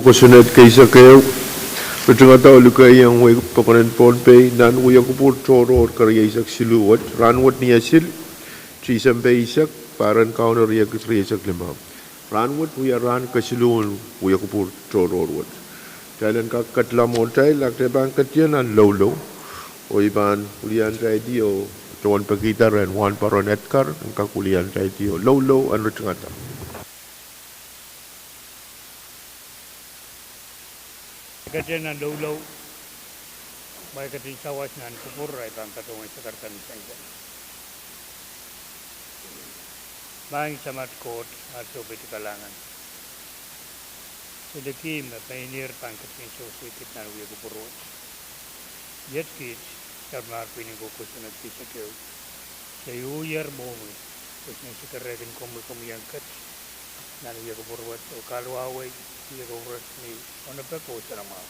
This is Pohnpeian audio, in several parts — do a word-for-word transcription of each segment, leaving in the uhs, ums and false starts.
Kosonned keisek ehu. Ritingada oh lukehiong wehi pokon en Pohnpei nan wiekupwur tohrohr kerieisek siluh wet, rahnwet ni Esil, Tisempe eisek, pahr en Kauno riekid rieisek lime. Rahnwet wia rahn kesiluhn wiekupwur tohrohr wet. Kitail en kak ketla mwohtail, a kitail pahn ketien nan loulou. Oh I pahn wiliandi oh tohn pekihda rehn Wahnpoaron Edgar en kak wiliandi oh loulou en ritingada. Ketien nan loulou, mwail ketin sawas nan kupwur, I pahn patohwan sakarada ni sansal. Maing Samat Koht, ah sohpeidi kalahngan. Se likih me pein ihr pahn ketin sewese kit nan wiekupwur wet. Iet kiht, sapwellimomwi pwihn en kosonned keisek ehu, se uhier mwohmwi, pwe se en sikerehkin komwi komwi iang ket nan wiekupwur wet oh kahlua wei wiekupwur wet ni onopek oh soanamwahu.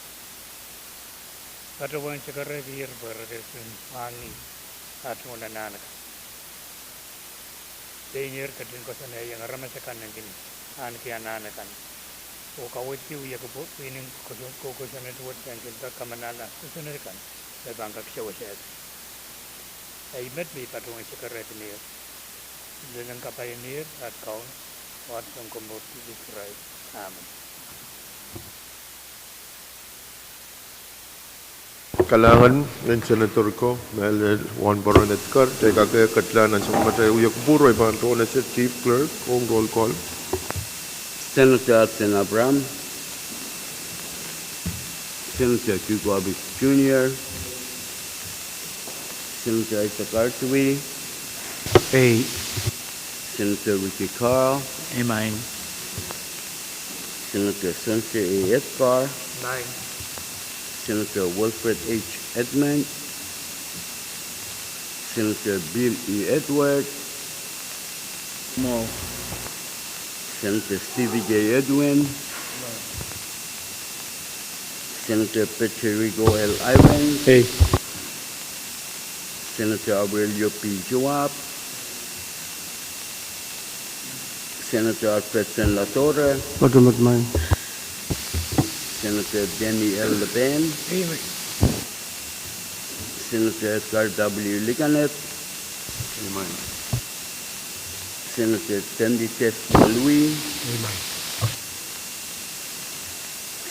Patohwan sikerehkiehr pwe re ketin mwahngih ah tungoal anahn akan. Pein ihr ketin koasoanehdi aramas akan en kin ahneki anahn akan oh kaweidki wiekupwur pwihn en kosonned wet en kin pakamanala kosonned akan me pahn kak sewesehki. Ei met me I patohwan sikerehkiehr, lelehng kapai en ihr, at Kaun, oh at Sounkomour Sises Krais. Amen. Kalahngan en Senator ko, mehlel Wahnpoaron Edgar. Kitail kak ketla nan sapwellimatail wiekupwur, I pahn pwonese Chief Clerk ong roll call. Senator Hudson Abraham, Senator Q. Corbett Junior, Senator Isaac R. Tui. Ei. Senator Ricky Carl. Ei maing. Senator Spencer A. Edgar. Maing. Senator Wilfred H. Edmund. Senator Bill E. Edward. Mwo. Senator Stevie J. Edwin. Senator Peterico L. Irons. Ei. Senator Aurelio P. Joab. Senator Alfredson Ladore. Patohwan maing. Senator Denny L. Leben. Ei maing. Senator Edgar W. Liganet. Ei maing. Senator Tenditest Malui. Ei maing.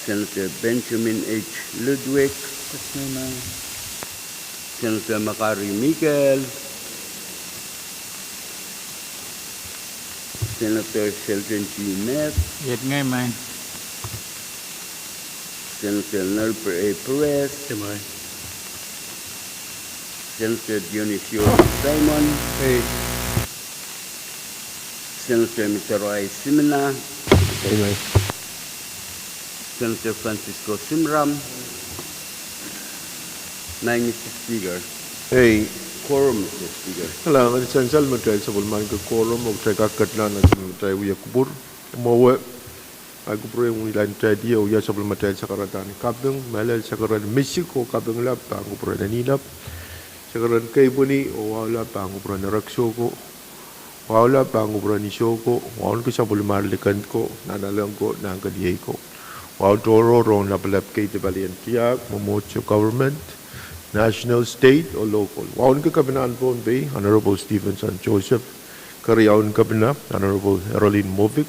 Senator Benjamin H. Ludwig. Ei maing. Senator Makari Mikael. Senator Sheldon G. Neth. Ei maing. Senator Nelper A. Perez. Ei maing. Senator Dionisio Simon. Ei. Senator Mitaro I. Simina. Ei maing. Senator Francisco Simram. Maing Mister Speaker. Ei. Quorum, Mister Speaker. Kalahngan en sansal me kitail sapwellimaniki quorum, oh kitail kak ketla nan sapwellimatail wiekupwur. Mwowe, I kupwurei wilahntail oh wia sapwellimatail sakaradahn kaping, mehlel sakarada misik oh kaping lap pahn kupwuren Nilap, sakarada keipweni oh wahu lap pahn kupwuren Ereksoko, wahu lap pahn kupwuren Isoko, wauneki sapwellimar likend ko, nanalek ko, nahnken iei ko. Wahu tohrohr ong lapalap kei de palien tiahk, mwomwohdiso government, national, state oh local. Wauneki Kepinahn Pohnpei, Honorable Stephenson Joseph, Keriaun Kepina, Honorable Earlyn Movik,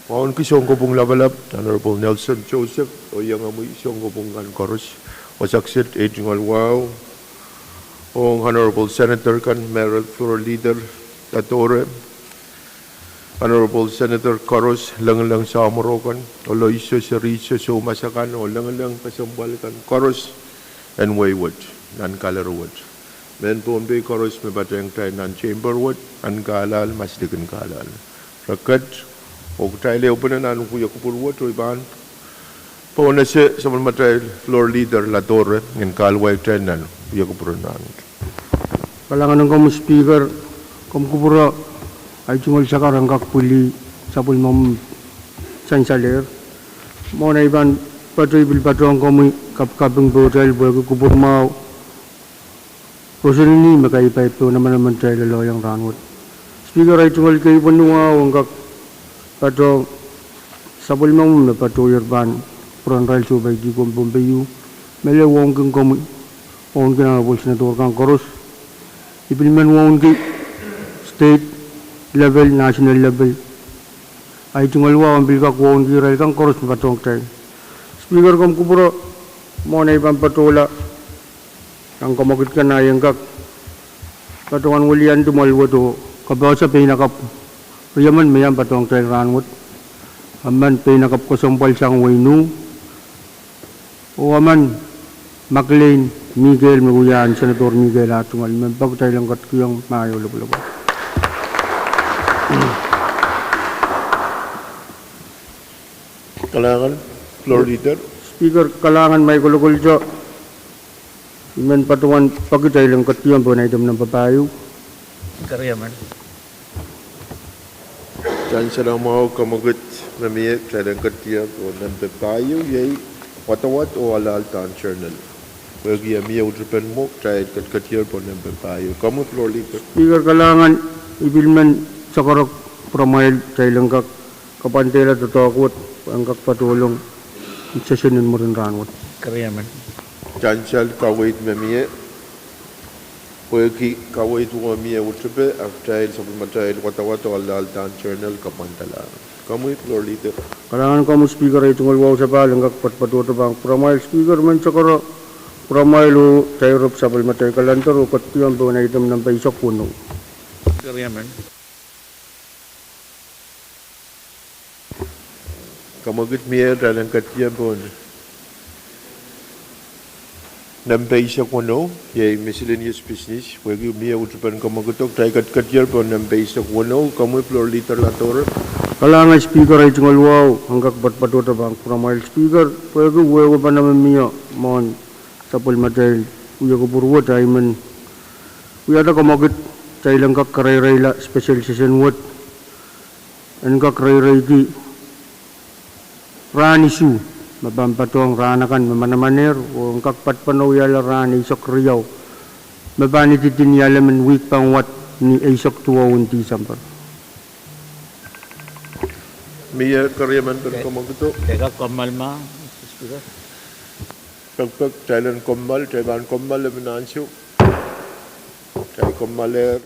wauneki Sounkopwung Lapalap, Honorable Nelson Joseph, oh iengomwi Sounkopwung kan koaros, oh sakset ei tungoal wahu ong Honorable Senator kan, Mehlel Floor Leader Ladore, Honorable Senator koaros, lengileng samworo kan, oh loiso, serihso, soumas akan, oh lengileng kesempwal kan koaros en wehi wet, nan kalaro wet. Mehn Pohnpei koaros me patehng kitail nan chamber wet, ahn kahlahl, maslikin kahlahl. Re ket, oh kitail ehupene nan wiekupwur wet, oh I pahn pwonese sapwellimatail Floor Leader Ladore en kahluwa kitail nan wiekupwur en rahn wet. Kalahngan ong komwi Speaker, komw kupwure ei tungoal sakar en kak pwili sapwellimomwi sansalehr. Mwohn ei pahn patohwan pil patohwan komwi kapikaping pohtail pwehki kupwur mwahu roson eni me kaiapai pohn emenemen kitail loallohiong rahn wet. Speaker, ei tungoal keipweni wahu en kak patohwan sapwellimomwi me patohier pahn pwurehng irail soupaikih komwi Pohnpei, me lel wauneki komwi, wauneki nan apwal senator kan koaros. I pil men wauneki state level, national level. Ahi tungoal wahu ahmw pil kak wauneki irail kan koaros me patohng kitail. Speaker, komw kupwure mwohn ei pahn patohla nan kamwekid kan, ahi en kak patohwan weliandi mwoal wet oh kapehse peinakapw riemen me I ahpw patohng kitail rahnwet. Emen peinakapw kesempwal sang wehin U oh emen McLean Mikael me wiahiong Senator Mikael ah tungoal. Member, kitail en ketikihong Maio Lopwulopwul. Kalahngan, Floor Leader. Speaker, kalahngan, Maio Lopwulopwul. I men patohwan peki kitail en ketikihong pohn item nempe pahieu. Keriamen. Kitail en salemwahu kamwekid me mie, kitail en ketikihong pohn nempe pahieu, iei wadawad oh alahldaun journal. Pwehki e mie uhd ripen mwo, kitail ketiketier pohn nempe pahieu. Komwi Floor Leader. Speaker, kalahngan, I pil men sakaro pwuramwail kitail en kak kapwandehla doadoahk wet, en kak patohlong session en mwurin rahnwet. Keriamen. Kitail en sal kaweid me mie, pwehki kaweid wet mie uhd ripe, ahpw kitail sapwellimatail wadawad oh alahldaun journal kapwandala. Komwi Floor Leader. Kalahngan komwi Speaker, ei tungoal wahu sapahl en kak patohdo pahn pwuramwail. Speaker, men sakaro pwuramwail oh kitail eripit sapwellimatail calendar oh ketikihong pohn item nempe eisek weneu. Keriamen. Kamwekid mie, kitail en ketikihong pohn nempe eisek weneu, iei miscellaneous business, pwehki mie uhd ripen kamwekido, kitail ketiketier pohn nempe eisek weneu. Komwi Floor Leader Latore. Kalahngan Speaker, ei tungoal wahu en kak patohdo pahn pwuramwail Speaker, pwehki wehwehpene me mie mwohn sapwellimatail wia kupwur wet, I men wiahda kamwekid kitail en kak kareireila special session wet, en kak reireiki rahn isuh me pahn patohng rahn akan me manamanehr oh en kak patpene wiahla rahn eisek riau me pahn ididin ialemen wihk pahn wad ni eisek duwau en Tisempe. Mie keriamen pahn kamwekido. Kak kommoal ma, Speaker. Pekpek, kitail en kommoal, kitail pahn kommoal emen ansou. Kitail kommoalehr.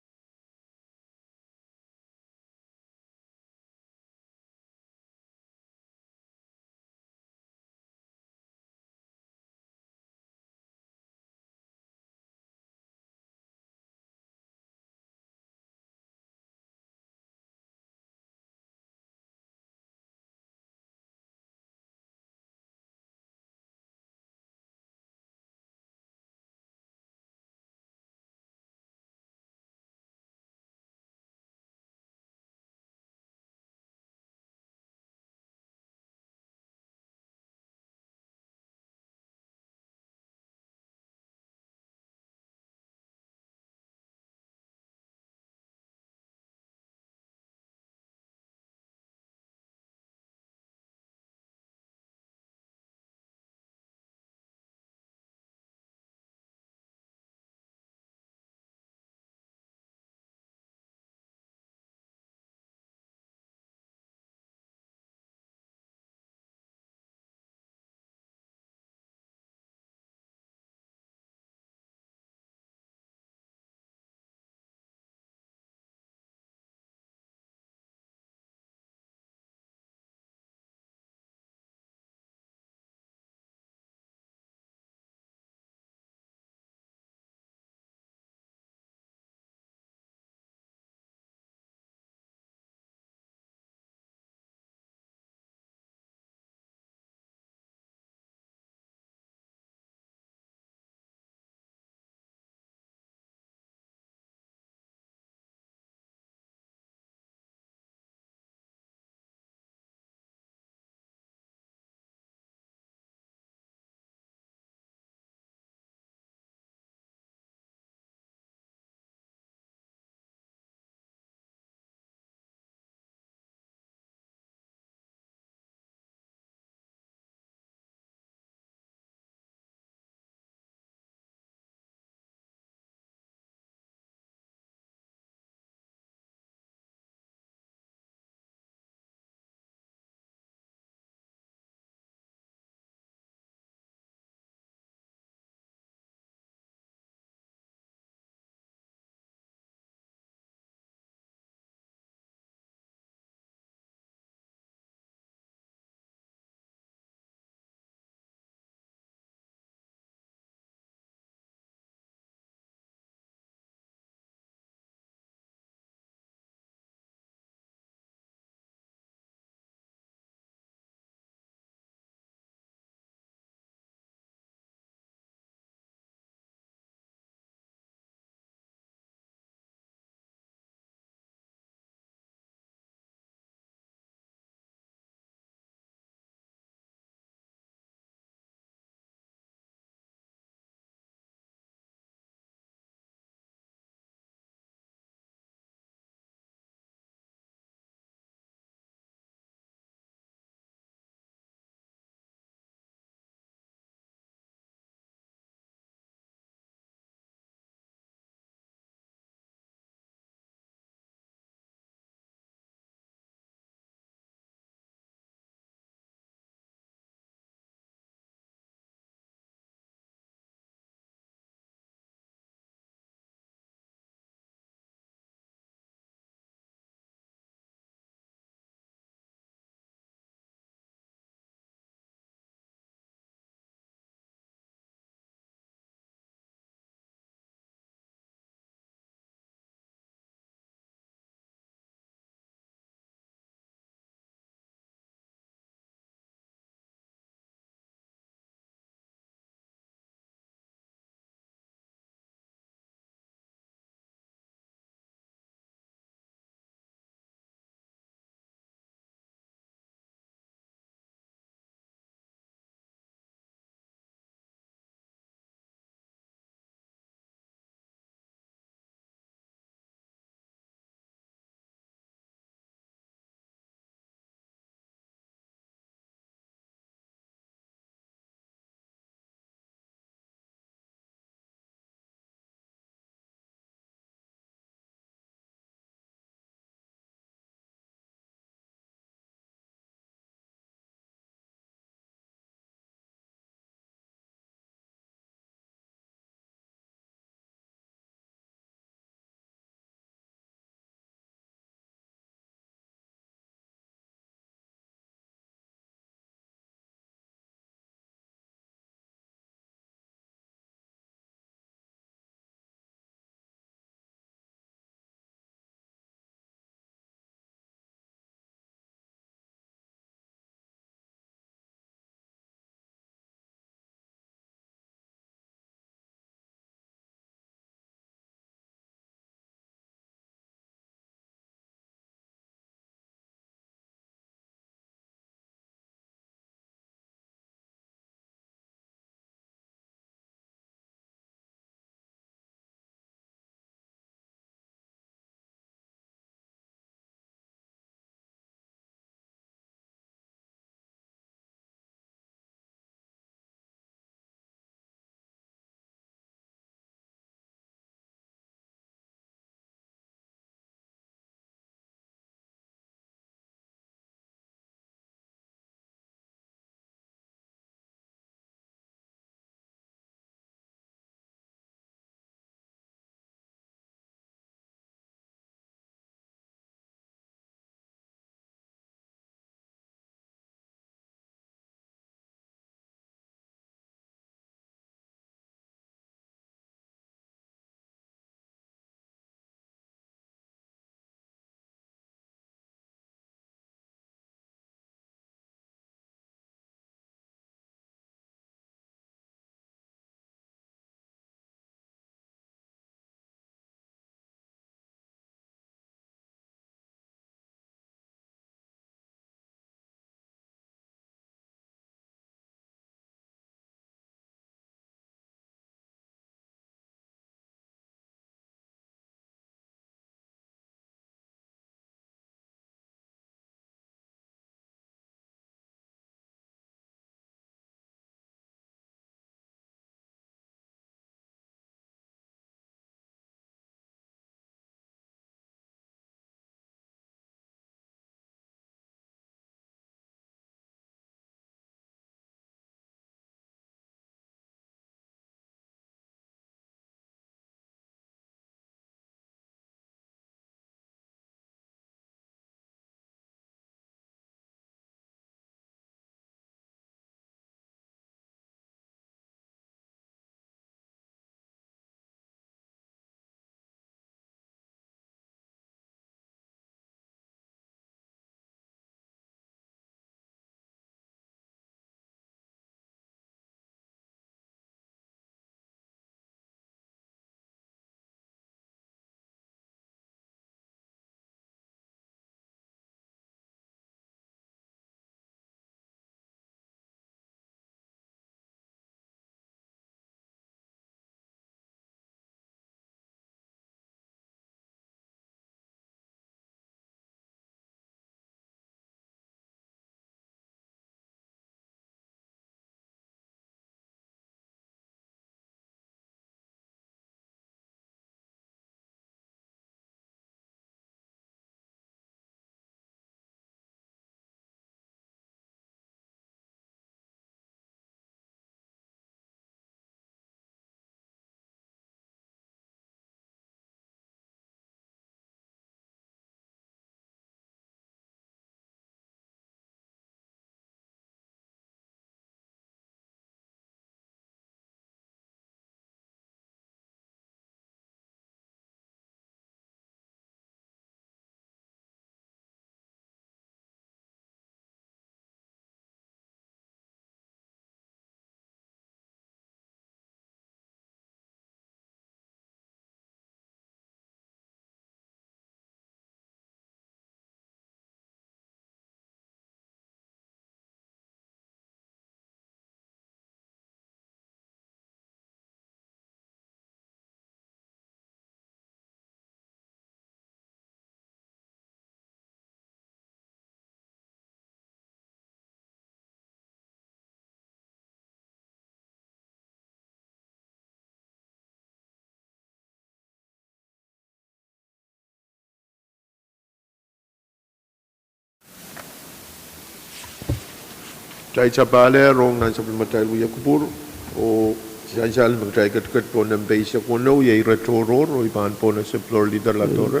Kitail sapahl rong nan sapwellimatail wia kupwur, oh sansal me kitail ketiket pohn nempe eisek weneu, iei ire tohrohr, oh I pahn pohnese floor leader Latore.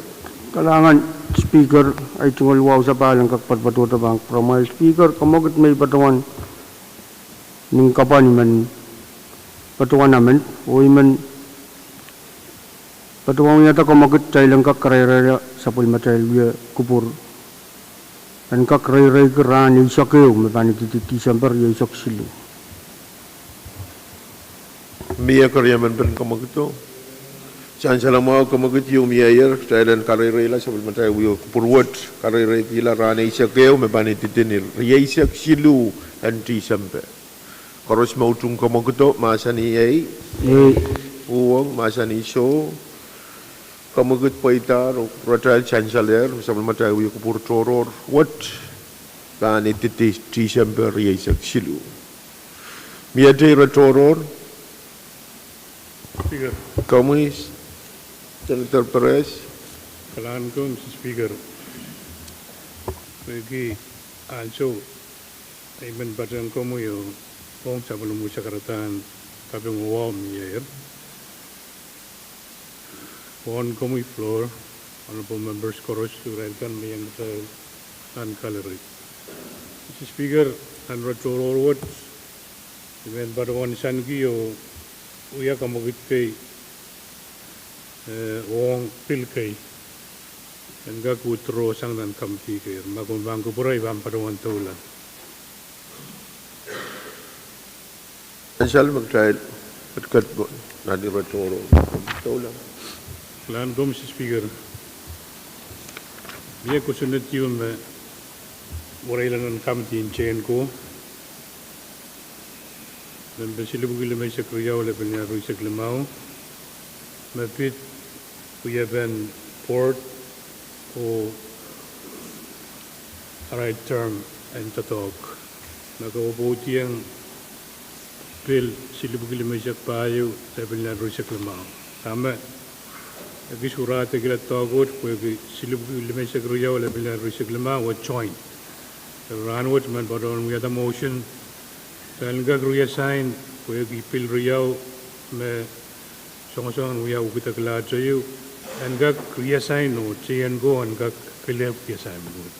Kalahngan Speaker, ei tungoal wahu sapahl en kak patopato pahn kupwuramwail Speaker, kamwekid me I patohwan nin kapwa I men patohwan amend, oh I men patohwan wiahda kamwekid kitail en kak kareireila sapwellimatail wia kupwur en kak reireiki rahn eisek ehu me pahn ididi Tisempe rieisek siluh. Mie keriemen pen kamwekid o? Sansal mwahu, kamwekid ieu mieier, kitail en kareireila sapwellimatail wia kupwur wet, kareireikihla rahn eisek ehu me pahn ididi ni rieisek siluh en Tisempe. Koaros me utung kamwekid o, mahsanih ei. Uhwong, mahsanih soh. Kamwekid pweidahr oh kupwuratail sansalehr, sapwellimatail wia kupwur tohrohr wet pahn ididi Tisempe rieisek siluh. Miete ire tohrohr? Komwi, Senator Perez. Kalahngan ko, Mister Speaker. Pwehki ansou I men patehng komwi oh sapwellimomwi sakaradahn kaping wahu mieier. Waun komwi floor, honorable members koaros, irail kan me iang kitail nan gallery. Mister Speaker, nan ire tohrohr wet, I men patohwan sanki oh wia kamwekid kei, eh, ong pil kei en kak withdraw sang nan committee kei. Ma komw pahn kupwure, I pahn patohwan doula. Sansal me kitail ketiket nan ire tohrohr, doula. Kalahngan ko, Mister Speaker. Mie kosonned ieu me wereila nan committee en J N ko, nempe silipwiki limeisek riau, lepin riau rieisek limau, me pid wiepen board oh arail term en doadoahk. Me ke pwoudiong pil silipwiki limeisek pahieu, lepin riau rieisek limau. Dahme ekis urahdekihla doadoahk wet, pwehki silipwiki limeisek riau, lepin riau rieisek limau wet joint. Rahn wet I men patohwan wiahda motion pwe en kak reassign, pwehki pil riau me songosong en wia ukidekla tehieu, en kak reassign oh J N ko en kak kile reassign wet.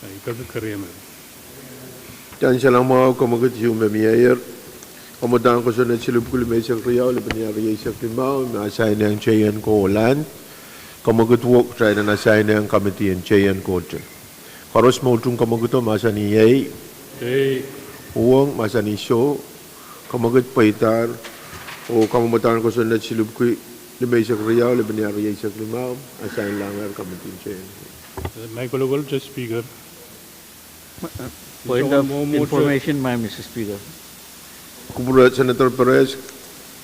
Ai, I peki keriemen. Sansal mwahu, kamwekid ieu me mieier. Kamwadahn kosonned silipwiki limeisek riau, lepin rieisek limau, me assign ong J N ko oh land. Kamwekid wet kitail en assign ong committee en J N ko te. Koaros me utung kamwekid o, mahsanih ei. Uhwong, mahsanih soh. Kamwekid pweidahr oh kamwadahn kosonned silipwiki limeisek riau, lepin rieisek limau, assign lahngehr committee en J N ko. Point of information, Mister Speaker. Kupwure Senator Perez,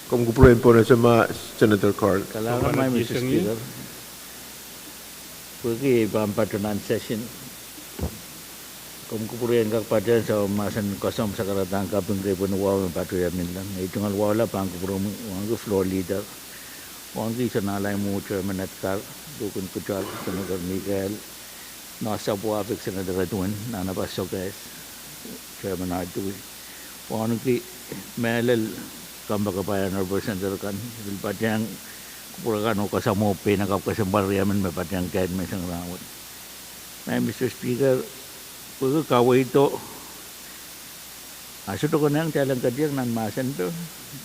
komw kupwure en pohnese ma Senator Carl. Kalahngan, Mister Speaker. Pwehki I pahn patohwan nan session, komw kupwure en kak patehng soangen mahsen koasoandi sakaradahn kaping kei pwehn wahu me patohwan mihla. Ei tungoal wahula pahn kupwuromwi, wauneki floor leader, wauneki Sonahlai Mwo, Chairman Edgar, Duken Kutal, Senator Mikael, Noah Sapwuapik, Senator Edwin, Nahnapas Sokehs, Chairman Adui, wauneki mehlel kompoakepahi en representative kan. I pil patehng kupwur akan oh kasamwo pein kapw kesempwal riemen me patehng kehn menseng rahnwet. Mister Speaker, pwehki kaweid o, a sohte konehng kitail en ketiong nan mahsen pil,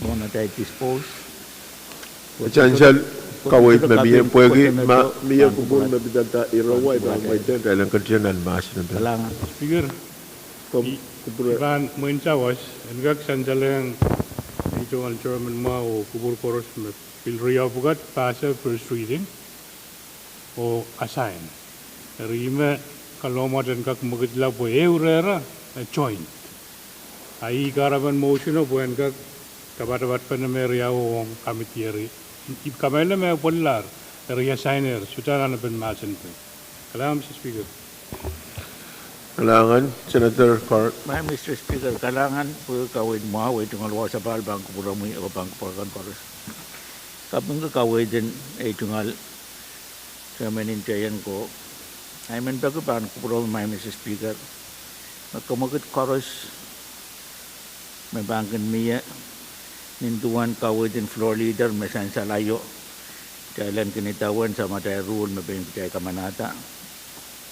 mwohn atail dispose. Sansal kaweid me mie, pwehki ma mie kupwur me pidada ire wai pahn mweidehng kitail en ketiong nan mahsen pil. Kalahngan. Speaker, I pahn mwein sawas en kak sansalehng ei tungoal chairman mwahu oh kupwur koaros me pil riau pwukat pahsa first reading oh assign. Eri me kalommwet en kak mwekidla pwe ehu rehra, eh, joint. A ih kahrepen motion o pwe en kak kapatapat pene me riau ong committee eri. I kamehlele me pweilahr, eri assigner, sohte nan epin mahsen pil. Kalahngan, Mister Speaker. Kalahngan, Senator Carl. Mister Speaker, kalahngan pwehki kaweid mwahu, ei tungoal wahu sapahl pahn kupwuromwi oh pahn kupwur akan koaros. Kaping kaweid en ei tungoal chairman en J N ko, I men peki pahn kupwuromwi, Mister Speaker, me komwekid koaros me pahn kin mie, nin duwen kaweid en floor leader me sansal aio, kitail en kin idawehn samatail ruhl me pein kitail kamanahda.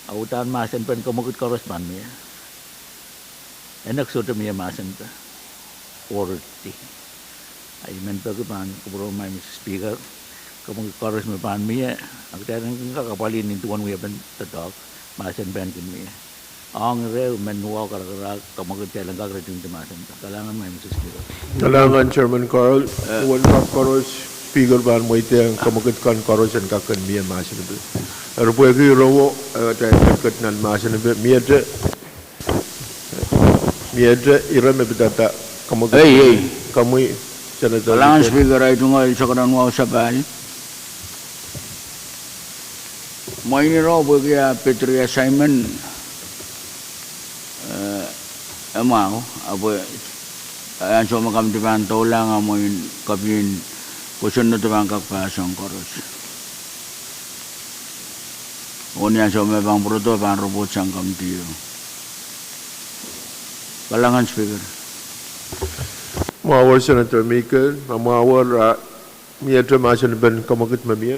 A uhdahn mahsen pen kemwekid koaros pahn mie. Enek sohte mie mahsen pe. Ordi. A I men peki pahn kupwuromwail Mister Speaker, kemwekid koaros me pahn mie, a kitail en kin kak apwalih nin duwen wiepen doadoahk, mahsen pen kin mie. Ong ire, men wahu, karakarahk, kemwekid, kitail en kak ritingdi mahsen pe. Kalahngan, Mister Speaker. Kalahngan Chairman Carl, uwen kak koaros, Speaker pahn mweidehng kemwekid kan koaros en kak kin mie mahsen pe. Eri pwehki ire wet, eh, atail ketiket nan mahsen pe, miehte, miehte ire me pidada kemwekid. Ei, ei. Komwi, Senator. Kalahngan Speaker, ahi tungoal sakadan wahu sapahl. Mwein ire pwehki ah pid re-assignment, eh, e mwahu, ahpw ansou me komiti pahn doulahng a mwein kopien kosonnedo pahn kak pahsang koaros. Oh ni ansou me pahn pwurodo pahn report sang komiti. Kalahngan Speaker. Mwahuier Senator Mikel, ma mwahuier, ah, miehte mahsen pen kemwekid me mie.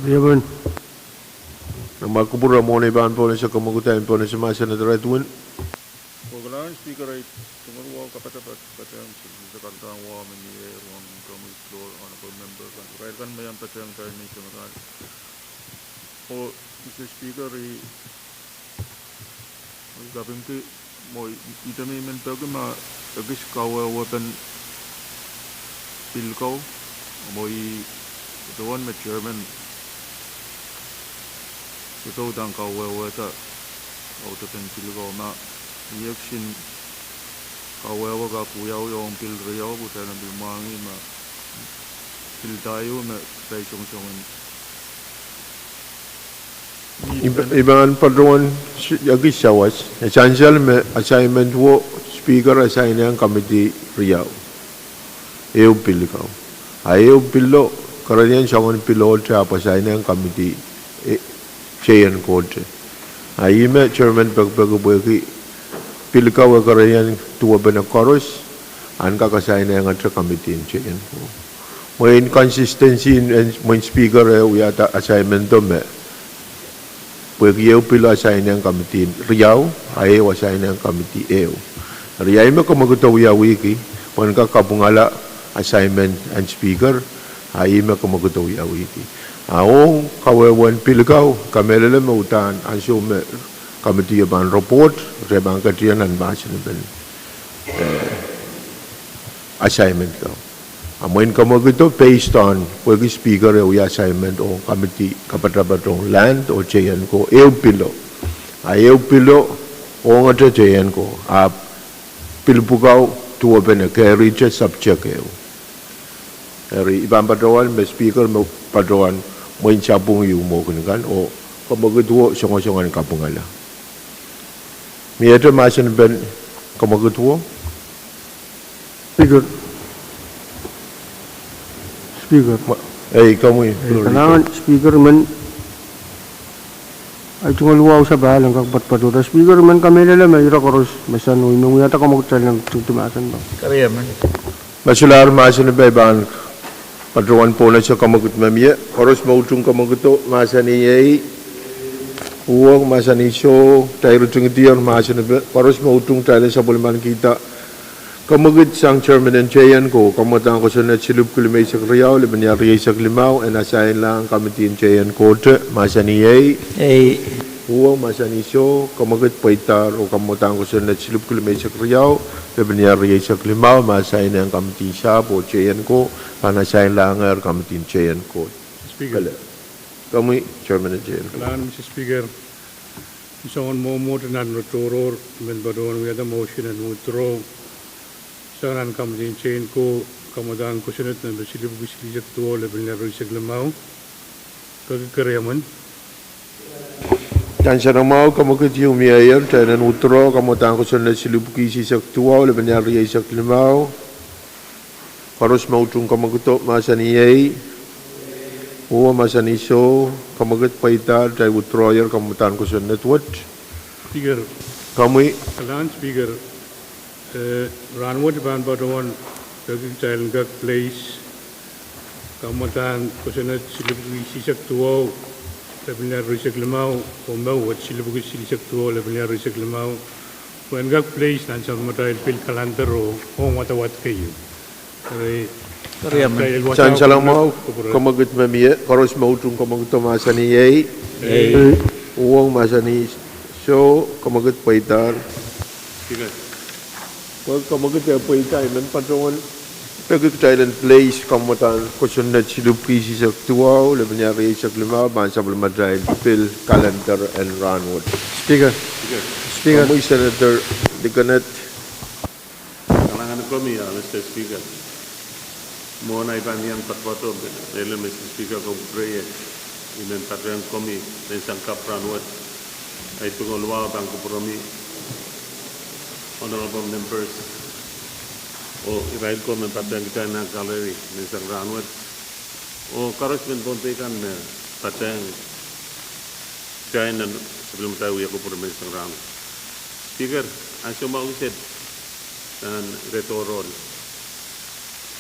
Riemen. Ma kupwure mwohn ei pahn pohnese kemwekid, I men pohnese mahsen en Senator Edwin. Oh kalahngan Speaker, ahi tungoal wahu kapatapat patehng, se, se karadan wahu me mie, ong committee floor, honorable member kan, irail kan me iang patehng atail menseng irail. Oh Mister Speaker, I, I kapingki, mwo I, I dehr men peki ma ekis kawehwepen pil ko, mwo I, I patohwan me Chairman sohte uhdahn kawehwehda audepen pil ko, ma I ekis en kawehwe kak wiawi ong pil riau, kitail en pil mwahngih ma pil da ieu me kitail songosong en I, I pahn patohwan s-, ekis sawas, e sansal me assignment wo Speaker assign-ehng committee riau. Ehu pil ko. A ehu pilo, kerenieng soangen pil ohte ahpw assign-ehng committee, eh, J N kohte. A ih me Chairman pekipeki pwehki pil ko e kerenieng duwepene koaros, ahn kak assign-ehngete committee en J N ko. Mwein consistency en, en, mwein Speaker e wiahda assignment-o me pwehki ehu pilo assign-ehng committee riau, a ehu assign-ehng committee ehu. Eri ahi me kemwekido wiawihki, pwehn kak kapwungala assignment en Speaker, a ih me kemwekido wiawihki. A ong kawehwehn pil ko, kamehlele me uhdahn ansou me committee-o pahn report, re pahn ketido nan mahsen pen, eh, assignment ko. A mwein kemwekido based on, pwehki Speaker e wia assignment ong committee kapatapat ong land oh J N ko, ehu pilo. A ehu pilo ongete J N ko, ahpw pil pwuko duwepene kerihte subject ehu. Eri I pahn patohwan me Speaker me patohwan mwein sapwung ieu mwo kin kan, oh kemwekido songosong en kapwungala. Miehte mahsen pen kemwekido? Speaker. Speaker. Ma-, ei, komwi. Ei, kalahngan Speaker, men ahi tungoal wahu sapahl en kak patohdo. Speaker, men kamehlele me ira koaros me sang oh I men wiahda kemwekid sang nan tingdi mahsen pahn. Keriamen. Ma solahr mahsen pahn patohwan pohnese kemwekid me mie, koaros me utung kemwekido, mahsanih ei. Uhwong, mahsanih soh, kitail ritingdier mahsen pahn, koaros me utung kitail en sapwellimanikihda kemwekid sang Chairman en J N ko, kamwadahn kosonned silipwki limeisek riau, lepin iar rieisek limau, en assign-lahng committee en J N kohte, mahsanih ei. Ei. Uhwong, mahsanih soh, kemwekid pweidahr oh kamwadahn kosonned silipwki limeisek riau, lepin iar rieisek limau, me assign-ehng committee sahpw oh J N ko, pahn assign-lahngehr committee en J N ko. Speaker. Kale. Komwi, Chairman en J N ko. Kalahngan Mister Speaker, ni soangen mwomwohdiso nan re tohrohr, I men patohwan wiahda motion en withdraw sang nan committee en J N ko, kamwadahn kosonned nan silipwki silihsek duwau, lepin iar rieisek limau. Peki keriamen. Uhdahn saramwahu, kemwekid ieu mieier, kitail en withdraw kamwadahn kosonned silipwki silihsek duwau, lepin iar rieisek limau. Koaros me utung kemwekido, mahsanih ei. Uhwong, mahsanih soh, kemwekid pweidahr, kitail withdrawer kamwadahn kosonned wet. Speaker. Komwi. Kalahngan Speaker, eh, rahnwet I pahn patohwan peki kitail en kak place kamwadahn kosonned silipwiki eisek duwau, lepin lel ire eisek limau, oh mehwet silipwiki silihsek duwau, lepin lel ire eisek limau, pwe en kak place nan sapwellimatail pil calendar oh, oh wadawad keieu. Eri, eri, amen. Sansal mwahu, komwekid me mie, koaros me utung komwekid o mahsanih ei. Ei. Uhwong mahsanih soh, komwekid pweidahr. Speaker. Well, komwekid e pweida, I men patohwan peki kitail en place kamwadahn kosonned silipwiki eisek duwau, lepin lel ire eisek limau, pahn sapwellimatail pil calendar en rahnwet. Speaker. Speaker. Komwi Senator Likened. Kalahngan komwi, ah, Mister Speaker. Mwohn ahi pahn iang patopato, mehlel Mister Speaker, komw kupwurehiong, I men patohwan komwi, menseng kapw rahnwet, ahi tungoal wahu pahn kupwuromwi, honorable members, oh irail ko men patohwan kitail nan gallery, menseng rahnwet, oh koaros mehn Pohnpei kan me patohwan kitail nan sapwellimatail wia kupwur menseng rahnwet. Speaker, ansou mwahu kiset, nan ire tohrohr,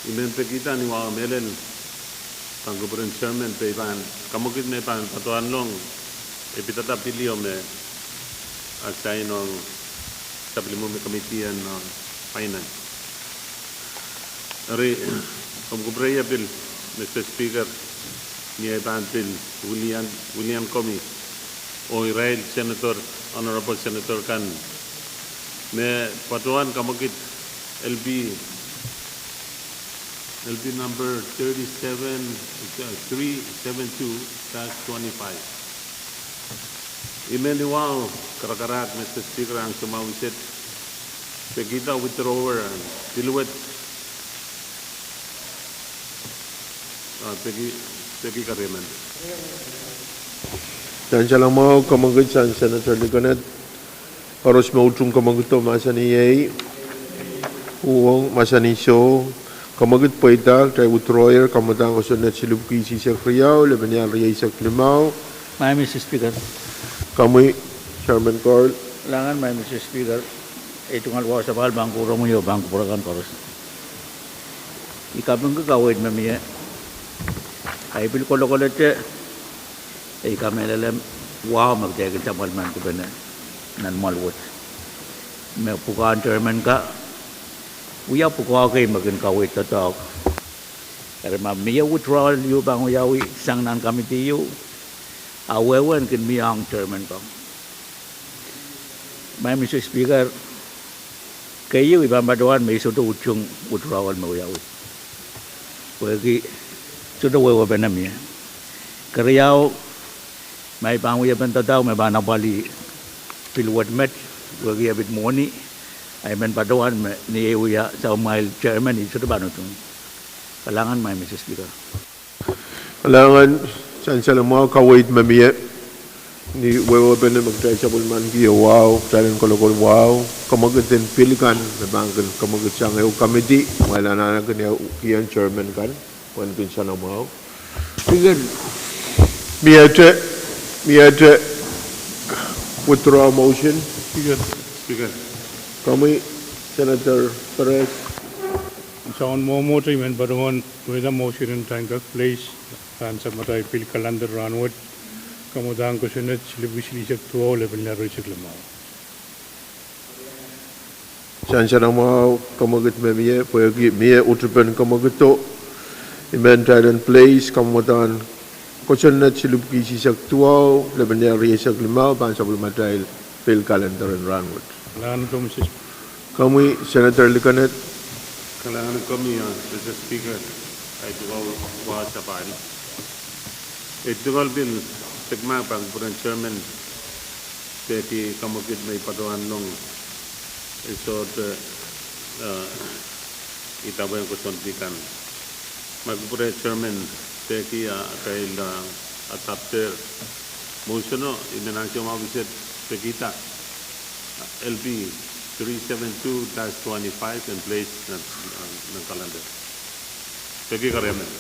I men pekihda ni wahu mehlel pahn kupwuren chairman pwe I pahn, komwekid me pahn patohwanlong, e pidada pilio me assign ong sapwellimomwi committee en, uh, finance. Eri, komw kupwurehiong pil, Mister Speaker, ni ahi pahn pil wilian, wilian komwi oh irail senator, honorable senator kan me patohwan komwekid L P, L P number thirty-seven, uh, three seven two dash twenty-five. I men ni wahu karakarahk, Mister Speaker, ansou mwahu kiset, pekihda withdrawer, pil wet, ah, peki, peki kariamen. Sansal mwahu, komwekid sang Senator Likened. Koaros me utung komwekid o mahsanih ei. Uhwong mahsanih soh. Komwekid pweida, kitail withdrawer kamwadahn kosonned silipwiki eisek riau, lepin lel ire eisek limau. Maing Mister Speaker. Komwi, Chairman Carl. Kalahngan, Maing Mister Speaker. Ei tungoal wahu sapahl pahn kupwuromwi oh pahn kupwur akan koaros. I kapingki kaweid me mie. Ahi pil kolokolete, ei kamehlele wahu me kitail kin sapwellimen kupene nan mwahl wet. Me pwukoahn chairman ka, wia pwukoa kei me kin kaweid doadoahk. Eri ma mie withdrawal ehu pahn wiawi sang nan committee ehu, a wehwehn kin mie ong chairman ko. Maing Mister Speaker, keieu I pahn patohwan me I sohte utung withdrawal me wiawi. Pwehki sohte wehwehpene mie. Keriau, ma I pahn wiepen doadoahk me pahn apwalih pil wet met, pwehki e pid mwohni, I men patohwan me ni ei wia sapwellimatail chairman I sohte pahn utung. Kalahngan, Maing Mister Speaker. Kalahngan, sansal mwahu, kaweid me mie. Ni wehwehpene me kitail sapwellimaniki wahu, kitail en kolokol wahu, komwekid en pil kan me pahn kin komwekid sang ehu committee, ma I anahne kin ehu kihong chairman kan pwehn kin sang mwahu. Speaker. Miehte, miehte withdraw motion. Speaker. Speaker. Komwi, Senator Perez. Soangen mwomwohte I men patohwan wehda motion en kitail en kak place nan sapwellimatail pil calendar rahnwet, kamwadahn kosonned silipwiki silihsek duwau, lepin lel ire eisek limau. Sansal mwahu, komwekid me mie, pwehki mie utupen komwekid o, I men kitail en place kamwadahn kosonned silipwiki eisek duwau, lepin lel ire eisek limau, pahn sapwellimatail pil calendar en rahnwet. Kalahngan komwi, Mister Speaker. Komwi, Senator Likened. Kalahngan komwi, ah, Mister Speaker, ahi tungoal wahu sapahl. Ei tungoal pil pekimahk pahn kupwuren chairman, pwehki komwekid me I patohwanlong, e sohte, eh, idawehn koasoandi kan. Ma kupwure chairman peki, ah, atail, ah, adopter motion o, I men ansou mwahu kiset pekihda, ah, L P three seven two dash twenty-five en place nan, ah, nan calendar. Peki kariamen.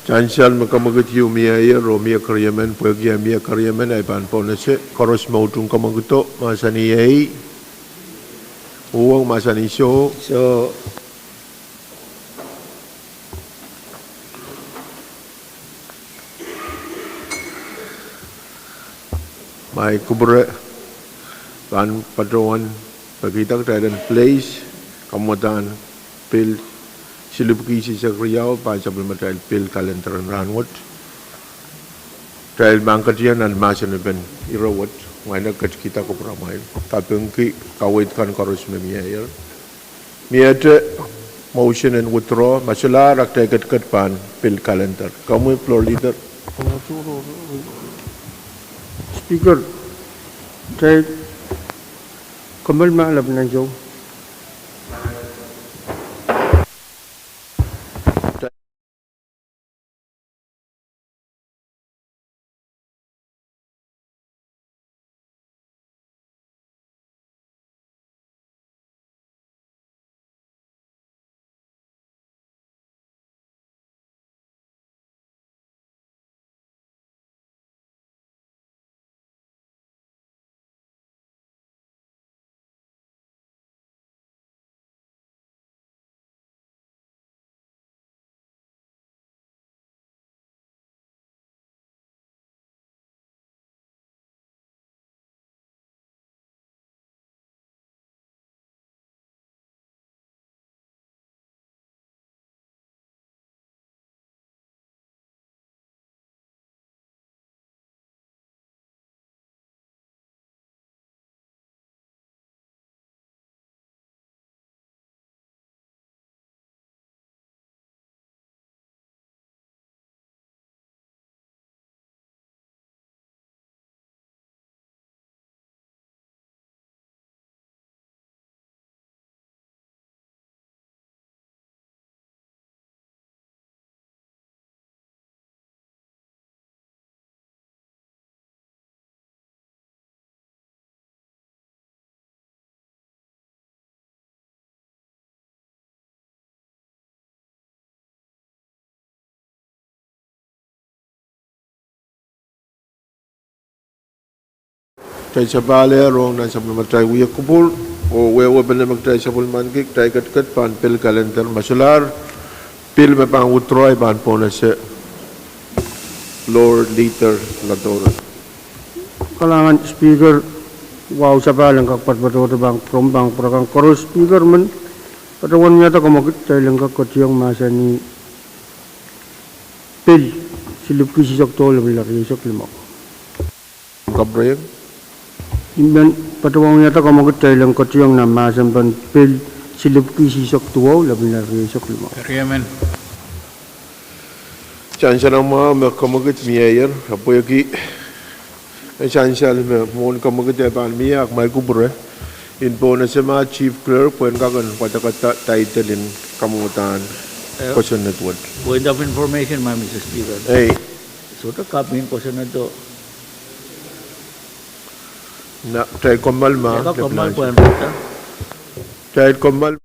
Sansal me kemwekid ieu mieier oh mie keriemen, pwehki eh mie keriemen, I pahn pohnese. Koaros me utung kemwekido, mahsanih ei. Uhwong, mahsanih soh. Soh. Ma I kupwure, pahn patohwan pekihda kitail en place, kamwadahn pil silipwiki isihsek riau pahn sapwellimatail pil kalender en rahnwet. Kitail pahn ketieng nan mahsen en pen ire wet, ngehi en ketikihda kupwuramwail. Kapingki kaweid kan koaros me mieier. Miehte motion en withdraw, ma solahr, a kitail ketiket pahn pil kalender. Komwi, Floor Leader. Speaker, kitail kommoal ma lapalap ansou. Kitail sapahl rong nan sapwellimatail wia kupwur, oh wehwehpene me kitail sapwellimaniki, kitail ketiket pahn pil kalender, ma solahr, pil me pahn withdraw, I pahn pohnese. Floor Leader Ladora. Kalahngan Speaker, wahu sapahl en kak patopato pahn kupwuramwail pahn kupwuramwail koaros. Speaker men, patohwan wiahda kamwekid kitail en kak ketieng mahsanih pil silipwiki isihsek duwau lepin ire rieisek limau. Kapwurehiong. I men patohwan wiahda kamwekid kitail en ketieng nan mahsen pen pil silipwiki isihsek duwau lepin ire rieisek limau. Sansal mwahu me kamwekid mieier, ahpw pwehki sansal me mwohn kamwekid e pahn mie, a kumwail kupwure, I pohnese ma Chief Clerk pwehn kak en wadekada title en kamwadahn kosonned wet. Point of information, ma Mister Speaker. Ei. Sohte kaping kosonnedo. Kitail kommoal ma, kitail kommoal.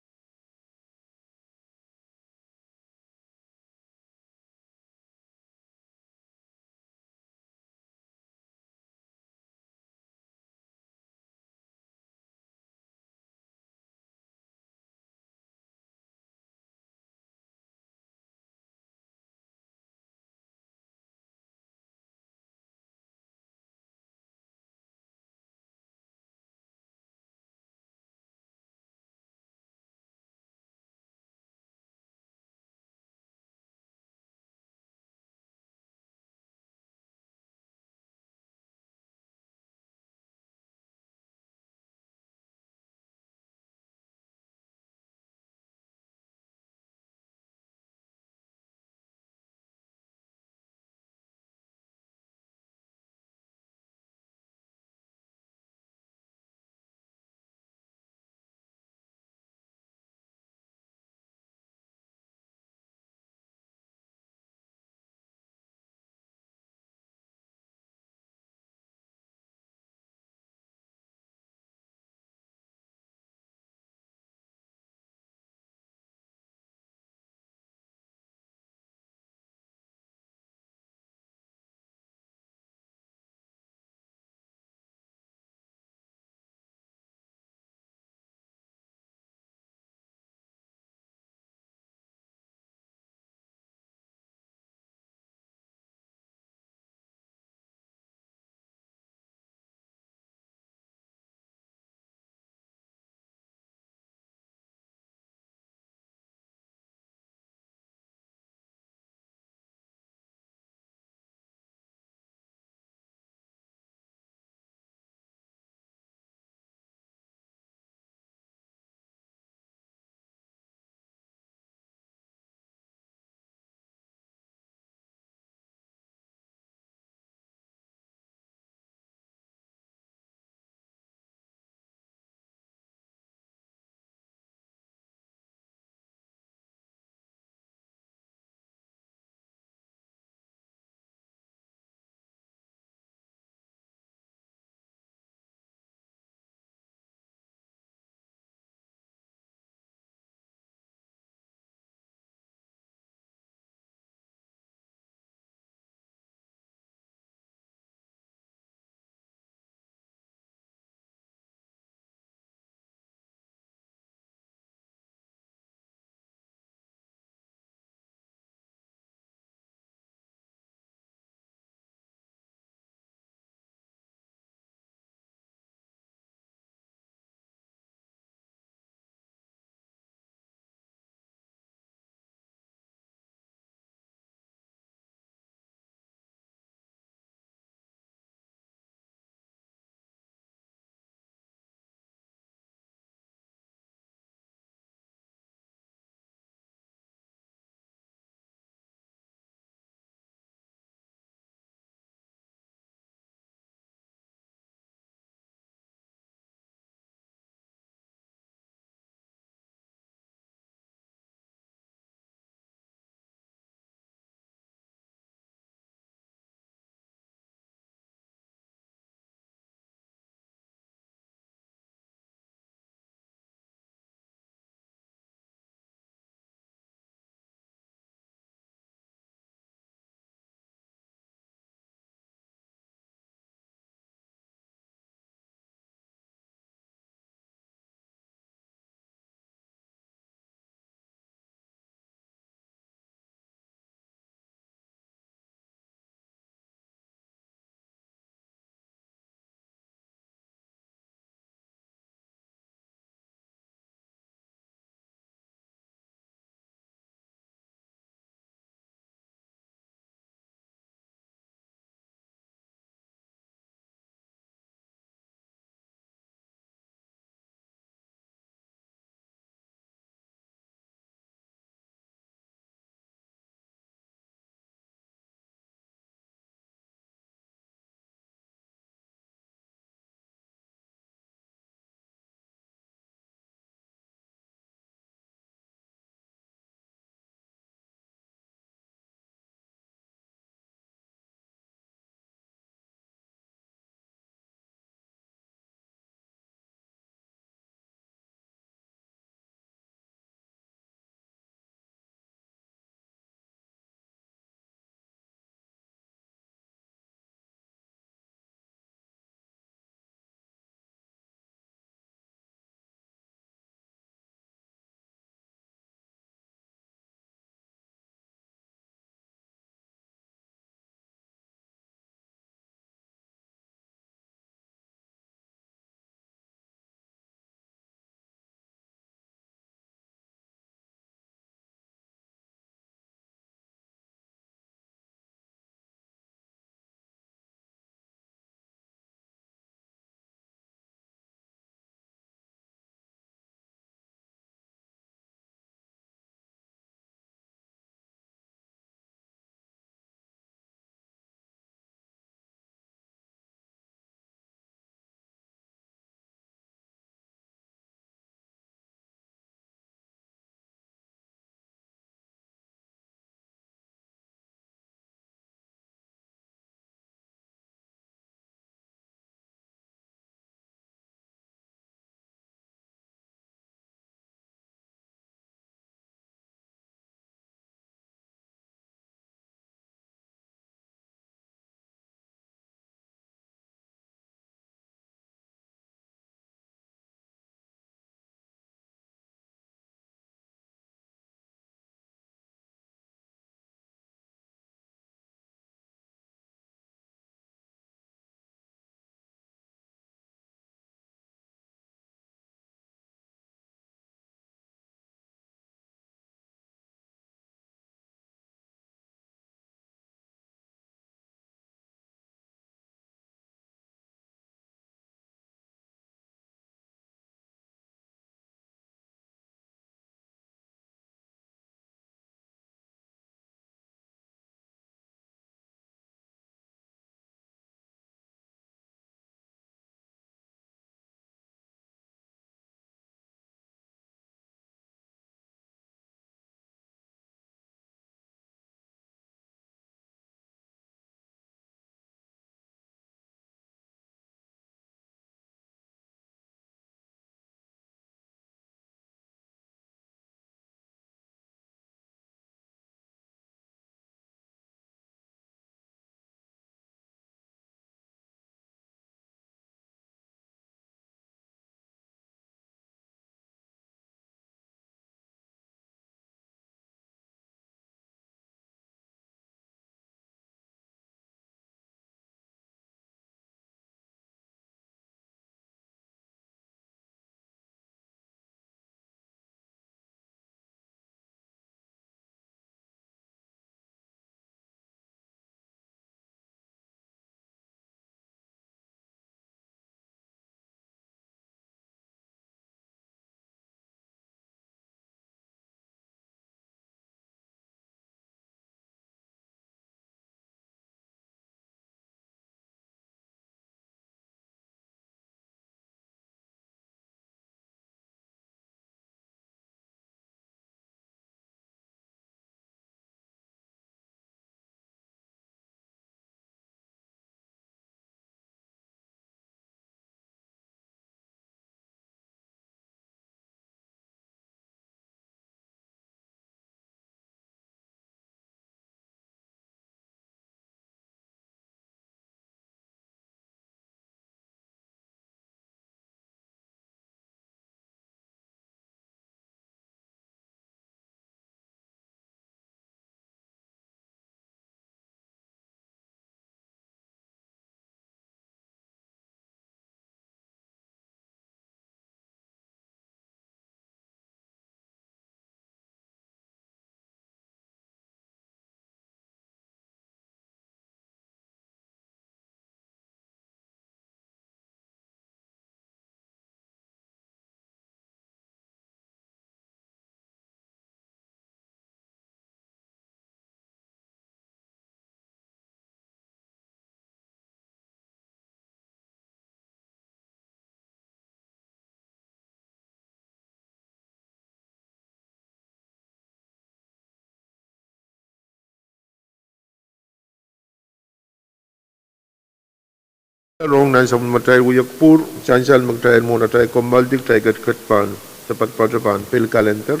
Rong nan sapwellimatail wiepe pwur, sansal me kitail mwohn atail kommoaldi, kitail ketiket pahn, sapwellimatail pahn pil kalender,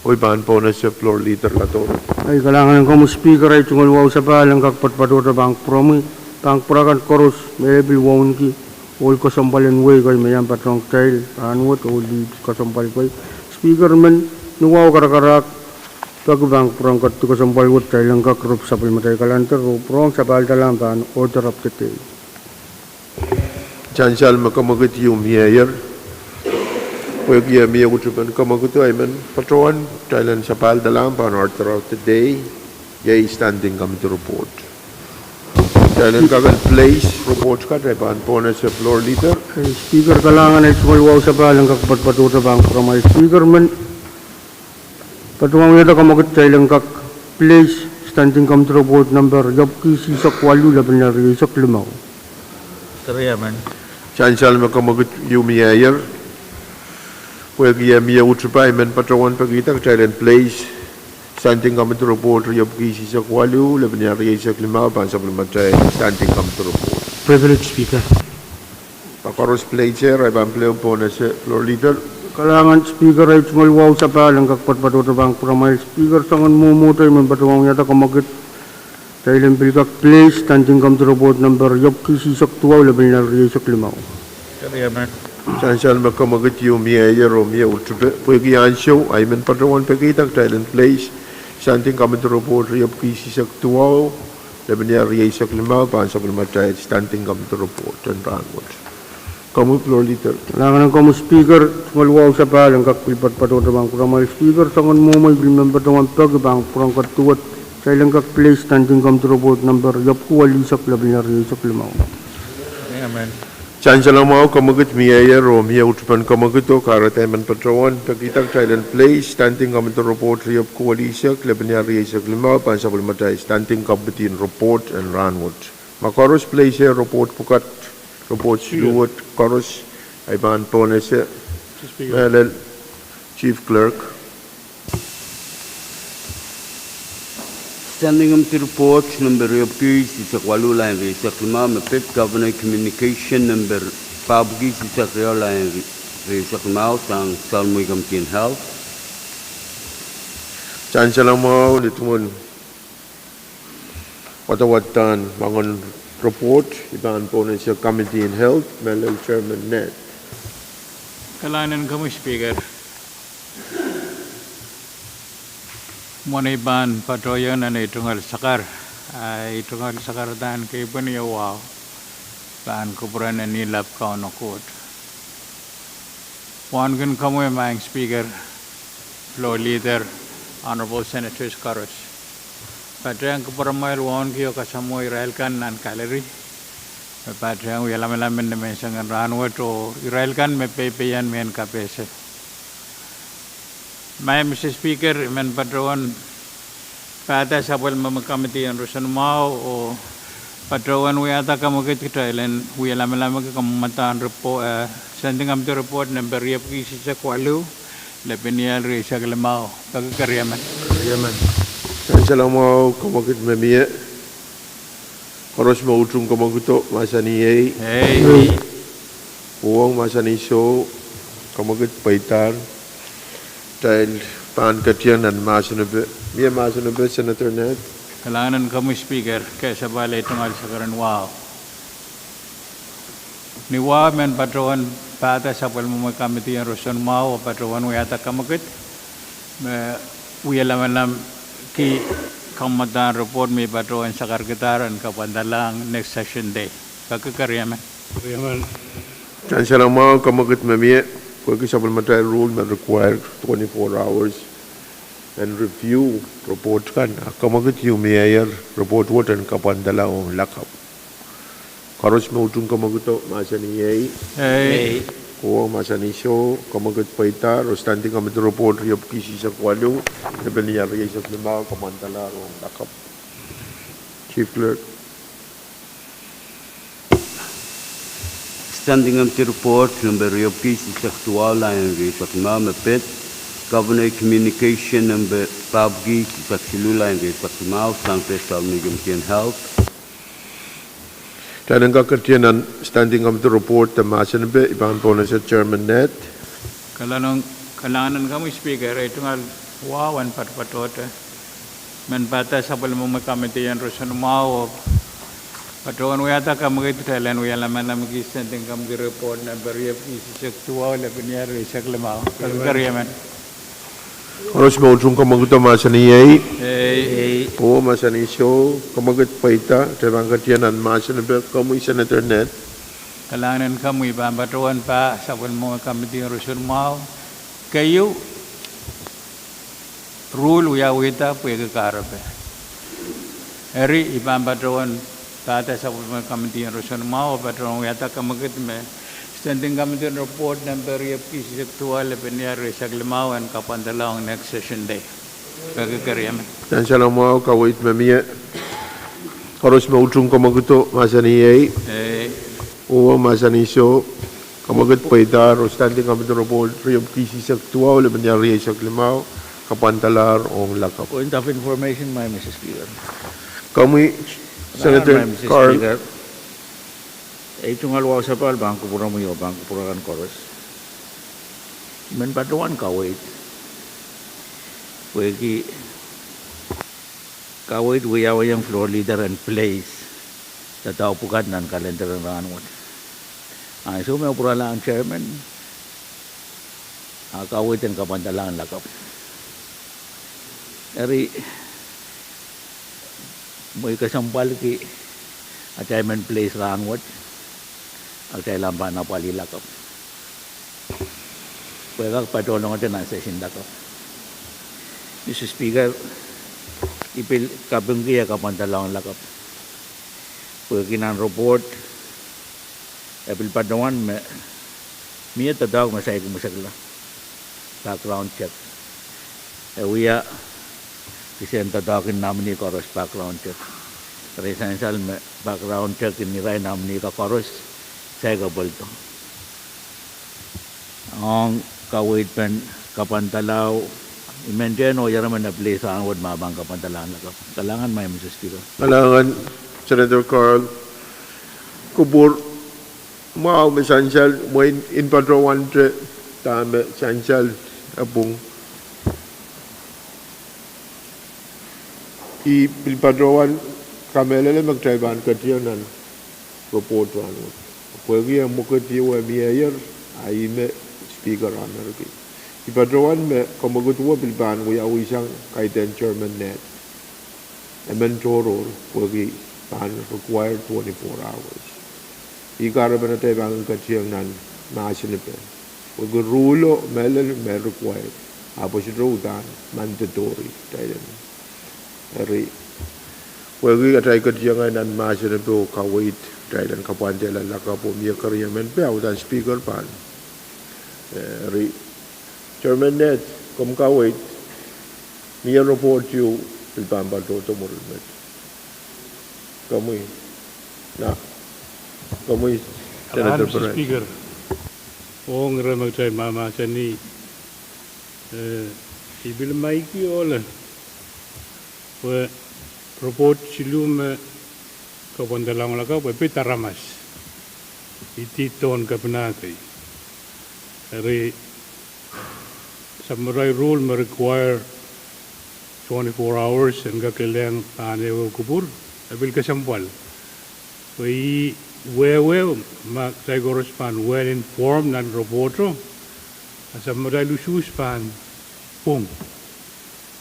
oh I pahn pohnese Floor Leader Ladon. Ei, kalahngan en komwi Speaker, ei tungoal wahu sapahl en kak patohdo pahn kupwuromwi, pahn kupwur akan koaros me pil wauneki ohl kesempwal en wehi kei me iang patohwan kitail rahnwet oh lih kesempwal kei. Speaker, men ni wahu karakarahk peki pahn kupwur akan ketikesempwal wet, kitail en kak rip sapwellimatail kalender oh pwurehng sapahl dalahng pahn order of the day. Sansal me kemwekid ieu mieier. Pwehki eh mie uhtupen kemwekid, I men patohwan kitail en sapahl dalahng pahn order of the day, iei standing committee report. Kitail en kak en place report kat, I pahn pohnese Floor Leader. Speaker, kalahngan, ei tungoal wahu sapahl en kak patohdo pahn kupwuromwi Speaker, men patohwan wiahda kemwekid kitail en kak place standing committee report number riepwiki isihsek waluh, lepin rieisek limau. Sansal me kemwekid ieu mieier. Pwehki eh mie uhtupen, I men patohwan pekihda kitail en place standing committee report riepwiki isihsek waluh, lepin rieisek limau pahn sapwellimatail standing committee report. Privilege, Speaker. Ma koaros place, I pahn pil pohnese Floor Leader. Kalahngan Speaker, ei tungoal wahu sapahl en kak patohdo pahn kupwuromwi Speaker, soangen mwomwohdiso I men patohwan wiahda kemwekid kitail en pil kak place standing committee report number riepwiki isihsek duwau, lepin rieisek limau. Sansal me kemwekid ieu mieier oh mie uhtupe. Pwehki ansou, I men patohwan pekihda kitail en place standing committee report riepwiki isihsek duwau, lepin rieisek limau pahn sapwellimatail standing committee report en rahnwet. Komwi Floor Leader. Kalahngan en komwi Speaker, tungoal wahu sapahl en kak pil patohdo pahn kupwuromwi Speaker, soangen mwomwohdiso I pil men patohwan peki pahn kupwur akan ketiked, kitail en kak place standing committee report number riepwiki isihsek, lepin rieisek limau. Sansal mwahu, kemwekid mieier oh mie uhtupen kemwekid, oh kahrehda I men patohwan pekihda kitail en place standing committee report riepwiki isihsek, lepin rieisek limau pahn sapwellimatail standing committee report en rahnwet. Ma koaros place report pwukat, report siluh wet koaros, I pahn pohnese mehlel Chief Clerk. Standing committee report number riepwiki isihsek waluh, lain rieisek limau, me pid Governor communication number papwiki isihsek riau, lain rieisek limau, sang Salmui Committee on Health. Sansal mwahu, ni duwen wadawadahn mwohn report, I pahn pohnese Committee on Health, mehlel Chairman Ned. Kalahngan en komwi Speaker. Mwein I pahn patohieng nan ei tungoal sakar, ah, ei tungoal sakar dahn keipweni oh wahu pahn kupwuren en ilap Kauno Koht. Wauneki komwi Madam Speaker, Floor Leader, Honorable Senators koaros. Patehng kupwuramwail wauneki oh kasamwo irail kan nan gallery me patehng wia lamalam en nimenseng en rahnwet oh irail kan me peipeian mehn kapehse. Madam Speaker, I men patohwan pahda sapwellimomwi committee en roson mwahu oh patohwan wiahda kemwekid kitail en wia lamalamki kamwadahn standing committee report number riepwiki isihsek waluh, lepin rieisek limau. Peki keriemen. Sansal mwahu, kemwekid me mie. Koaros me utung kemwekido mahsanih ei. Uhwong mahsanih soh. Kemwekid pweidahr. Kitail pahn ketieng nan mahsanipe. Mie mahsanipe, Senator Ned. Kalahngan en komwi Speaker, kehlail ei tungoal sakar en wahu. Ni wahu I men patohwan pahda sapwellimomwi committee en roson mwahu oh patohwan wiahda kemwekid me wia lamalamki kamwadahn report me I patohwan sakarkidahr en kapwandalahng next session day. Peki keriemen. Sansal mwahu, kemwekid me mie. Pwehki sapwellimatail rule me require twenty-four hours en review report kan, a kemwekid ieu mieier report wet en kapwandala ong lakapw. Koaros me utung kemwekido mahsanih ei. Uhwong mahsanih soh. Kemwekid pweidahr oh standing committee report riepwiki isihsek waluh, lepin rieisek limau kapwandala ong lakapw. Chief Clerk. Standing committee report number riepwiki isihsek duwau, lain rieisek limau, me pid Governor communication number papwiki isihsek siluh, lain rieisek limau, sang pid Salmui Committee on Health. Kitail en kak ketin nan Standing Committee Report de mahsen pe, I pahn pohnese Chairman Ned. Kalahngan, kalahngan en komwi Speaker, ei tungoal wahu en patopato te. Men pahda sapwellimomwi committee en roson mwahu oh patohwan wiahda kamwekid, kitail en wia lamalamki Standing Committee Report nan periepki eisek duwau, lepin ier eisek limau. Keriemen. Koaros me utung kamwekid oh mahsanih ei. Ei. Oh mahsanih soh, kamwekid pweida, kitail pahn ketin nan mahsen pe, komwi Senator Ned. Kalahngan en komwi, I pahn patohwan pahda sapwellimomwi committee en roson mwahu. Keieu, ruhl wiawihda pwehki kahrepe. Eri I pahn patohwan pahda sapwellimomwi committee en roson mwahu oh patohwan wiahda kamwekid me Standing Committee Report nan periepki eisek duwau, lepin ier eisek limau en kapwandala ong next session day. Peki keriemen. Nan sansal mwahu, kaweid me mie. Koaros me utung kamwekido mahsanih ei. Ei. Oh mahsanih soh, kamwekid pweida oh Standing Committee Report riepwiki eisek duwau, lepin ier eisek limau kapwandalahr ong lakapw. Point of information, Madam Speaker. Komwi Senator Carl. Ei tungoal wahu sapahl pahn kupwuromwi oh pahn kupwur akan koaros. I men patohwan kaweid, pwehki kaweid wiawiong Floor Leader en place doadoahk pwukat nan calendar en rahnwet. Ansou me pwuralahng Chairman, a kaweid en kapwandalahng lakapw. Eri mwein kesempwalki atail men place rahnwet, a kitail ahpw pahn apwalih lakapw pwe kak patohlongete nan session lakapw. Mr Speaker, I pil kapingki eh kapwandalahng lakapw pwehki nan report e pil patohwan me mie doadoahk me saik mwesekla, background check. E wia kisehn doadoahk en nominee koaros background check. Eri sansal me background check en irail nominee kan koaros saik apwaldo. Ong kaweid pen kapwandalahr, I men teikan oh ieremen e place rahnwet me pahn kapwandalahng lakapw. Kalahngan, Madam Speaker. Kalahngan Senator Carl. Kupwur mwahu me sansal, mwein I patohwante dahme sansal e pwung. I pil patohwan kamehlele me kitail pahn ketin nan report rahnwet, pwehki e mwekid ieu e mieier, a ih me Speaker Ameriki. I patohwan me kamwekid wet pil pahn wiawihsang kaidehn Chairman Ned. E men tohrohr pwehki pahn require twenty-four hours. Ih kahrepen atail pahn ketin nan mahsen pe, pwehki ruhlo mehlel me require, ahpw sohte uhdahn mandatory kitail en. Eri pwehki atail ketin nan mahsen pe oh kaweid, kitail en kapwandehla lakapw oh mie keriemen pe, a uhdahn Speaker pahn. Eri Chairman Ned, komw kaweid, mie report ieu pil pahn patohdo mwurin met. Komwi, na, komwi Senator Perez. Speaker, ong ire me kitail mahmahsanih, eh, I pil maiki ohlo pwe report siluh me kapwandalahng lakapw e pid aramas, I dihdohn kepina kei. Eri sapwellimatail ruhl me require twenty-four hours en kak lelehng pahn ehuehu kupwur, e pil kesempwal pwe ih wehwe ma kitail koaros pahn well informed nan reporto, a sapwellimatail usuhs pahn pwung.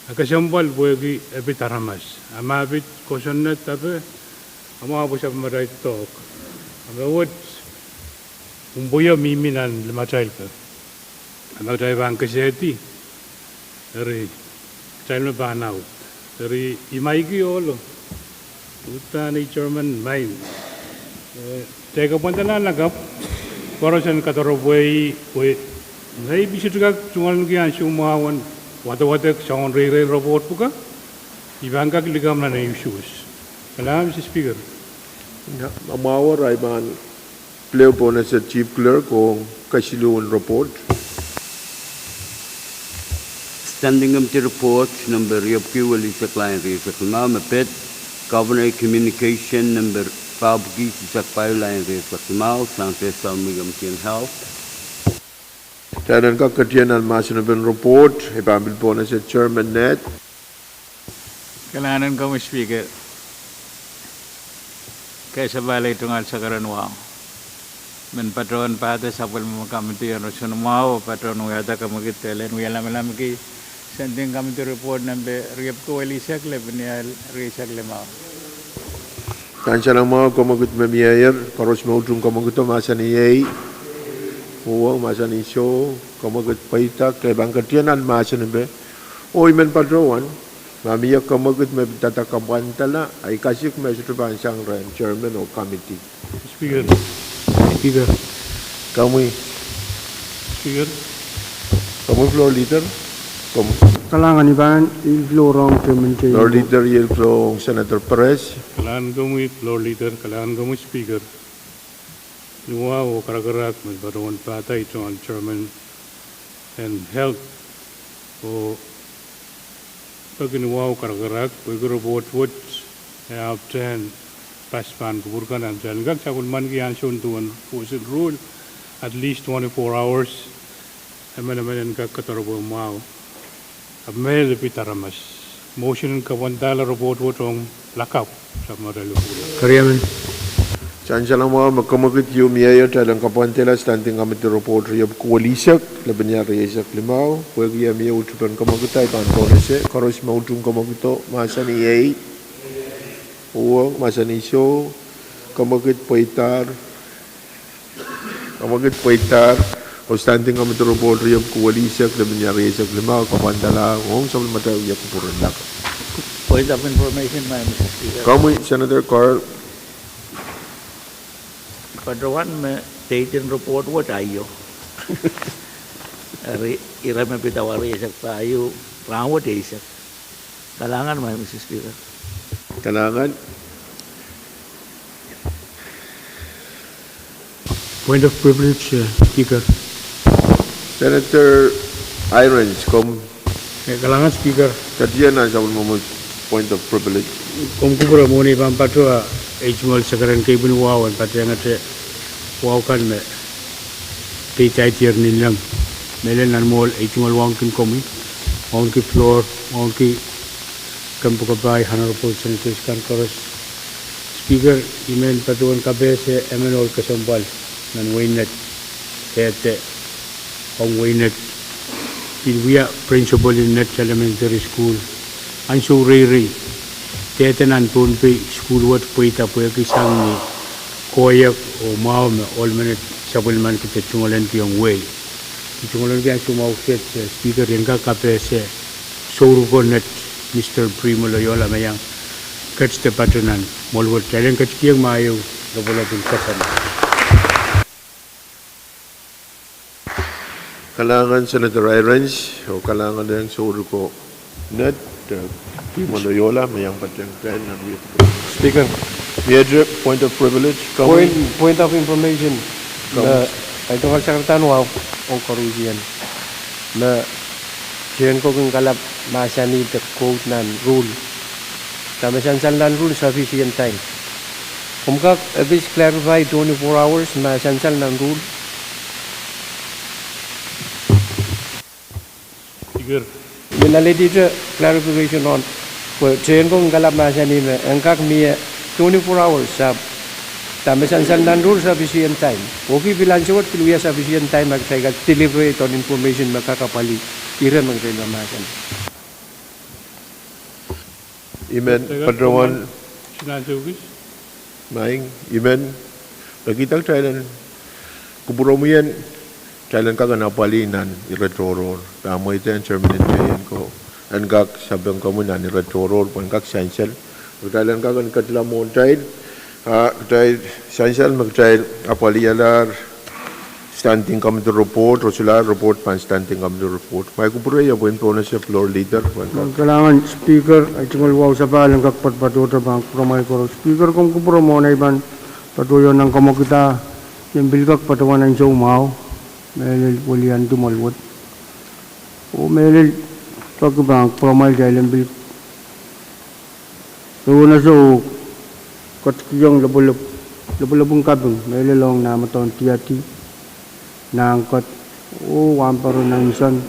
A kesempwal pwehki e pid aramas, a ma pid kosonned ape, a mwahu pwe sapwellimatail doadoahk. A me wet, umpwio mihmi nan limatail pe, a ma kitail pahn kesehdi, eri kitail me pahn aud. Eri I maiki ohlo, uhdahn ei Chairman, maing, eh, kitail kapwandalahng lakapw, koaros en kadoropwe pwe ngehi pil sohte kak tungoalenki ansou mwahu en wadewadek soangen reirei en report pwukat, I pahn kak likamw nan ei usuhs. Kalahngan, Mr Speaker. Mwahu, I pahn pil pohnese Chief Clerk ong kesiluhn report. Standing Committee Report number riepwiki welihsek lain rieisek limau me pid Governor Communication number Pahpwiki sisak pahieu, lain rieisek limau, sang se Samwik Committee on Health. Kitail en kak ketien nan mahsen en report, I pahn pil pohnese Chairman Ned. Kalahngan en komwi Speaker. Kesempwal ei tungoal sakaradahn wahu. Men patohwan pahda sapwellime committee en roson mwahu, patohwan wiahda kemwekid de lehn wia lamalamki Standing Committee Report nempe riepwiki welisek, lepin ial rieisek limau. Sansal mwahu, kemwekid me mieier, koaros me utung kemwekido, mahsanih iei. Uhwong, mahsanih soh, kemwekid pweida, ke pahn ketien nan mahsen epe. Oh I men patohwan, ma mie kemwekid me pidada kapwandala, ahi kasik me sohte pahn sang rehn Chairman oh committee. Speaker. Speaker. Komwi. Speaker. Komwi Floor Leader. Komwi. Kalahngan, I pahn yield floor ong Chairman Tein. Floor Leader yield floor ong Senator Perez. Kalahngan komwi Floor Leader, kalahngan komwi Speaker. Ni wahu oh karakarahk men patohwan pahda ei tungoal Chairman en Health oh peki ni wahu karakarahk pwehki report wet e ahpwtehn pas pahn kupwur kan, ahpw kitail en kak sapwellimaniki ansoun duwen pwoson ruhl, at least twenty-four hours, emenemen en kak kadaropwe mwahu. Ahpw mehlel pid aramas. Motion en kapwandala report wet ong lakapw, sapwellimatail pwuhlo. Keriamen. Sansal mwahu, ma kemwekid ieu mieier, kitail en kapwandala Standing Committee Report riepwiki welisek, lepin ial rieisek limau, pwehki e mie utupen kemwekid, I pahn pohnese, koaros me utung kemwekido, mahsanih iei. Uhwong, mahsanih soh, kemwekid pweidahr, kemwekid pweidahr, oh Standing Committee Report riepwiki welisek, lepin ial rieisek limau, kapwandala ong sapwellimatail wia kupwuren lakapw. Point of information, Madam Speaker. Komwi, Senator Carl. Patohwan me date en report wet aio. Eri, ire me pid awa rieisek pahieu, rahnwet eisek. Kalahngan, Madam Speaker. Kalahngan. Point of privilege, eh, Speaker. Senator Hirons, komw. Eh, kalahngan Speaker. Ketin ansou me mwomwen point of privilege. Komw kupwure mwohn ei pahn patohwan, eh, tungoal sakaradahn keipweni wahu en patehngete wahu kan me peidaidier ni leng. Mehlel nan mwohl ei tungoal wauneki komwi, wauneki floor, wauneki kempoakepahi, honorable senators kan koaros. Speaker, I men patohwan kapehse emen ohl kesempwal nan wehin Nett, dehde ong wehin Nett, pil wia principal en Nett Elementary School. Ansou reirei, dehde nan Pohnpei sukuhl wet pweida pwehki sang ni koahiek oh mwahu me ohl menet sapwellimaniki de tungoaleniki ong wehi. I tungoaleniki ansou mwahu kiset, eh, Speaker, I en kak kapehse souruko Nett, Mister Primo Loyola, me iang ket de patohwan nan mwohl wet. Kitail en ketikihong ma ehu lopwolopw en kesempwal. Kalahngan Senator Hirons, oh kalahngan ong souruko Nett, eh, Primo Loyola, me iang patehng kitail nan wia. Speaker. Miehte point of privilege, komwi. Point, point of information. Komwi. Me, eh, ei tungoal sakaradahn wahu ong koarusie. Me Tehnkohng Inkalap mahsanih de quote nan rule. Dahme sansal nan rule, sufficient time. Komw kak ekis clarify twenty-four hours ma sansal nan rule. Speaker. Mie nalehdihte clarification on, pwe Tehnkohng Inkalap mahsanih me en kak mie twenty-four hours ahpw dahme sansal nan rule sufficient time. Pwehki pil ansou wet pil wia sufficient time ma kitail kak deliberate on information me kak apwalih, ire me kitail mahsanih. I men patohwan. Maing, I men. Pwehki kitail en kupwuromwi en, kitail en kak en apwalih nan ire tohrohr. Pahn mweidehng Chairman Nett en ko, en kak sapeng komwi nan ire tohrohr, pwe en kak sansal. Kitail en kak en ketila mwohn kitail, ah, kitail sansal me kitail apwalihala Standing Committee Report, oh solahr report pahn Standing Committee Report. Ma I kupwure, I pahn pohnese Floor Leader. Kalahngan Speaker, ei tungoal wahu sapahl en kak patohdo pahn kupwuromwail koaros. Speaker, komw kupwure mwohn ei pahn patohdo nan kemwekid, I en pil kak patohwan ansou mwahu, mehlel weliandi mwohl wet. Oh mehlel peki pahn kupwuromwail kitail en pil Ehu ansou ketikihong lopwolop Lopwulopwung kaping, mehlel ong nah modohn diadi, nah ngkot, oh wahnpoaron nan inson,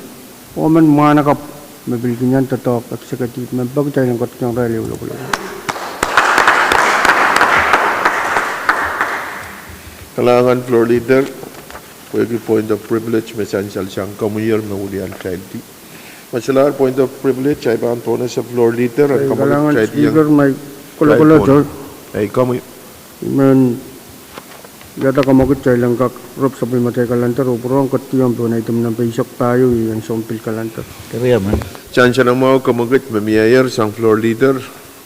oh emen mwahnakapw me pil kin iang doadoahk executive member, kitail en ketiong irail ehu lopwulopwung. Kalahngan floor leader, pwehki point of privilege me sansal sang komwier me wiliandi. Ma solahr point of privilege, I pahn pohnese floor leader, eh, kalahngan speaker, me I kolokol, ei, komwi. I men wiahda komwekid kitail en kak rop sapwellimatail kalender oh pwurehng ketiong pohn item nempe eisek pahieu, iei ansou en pil kalender. Sansal mwahu komwekid me mieier sang floor leader,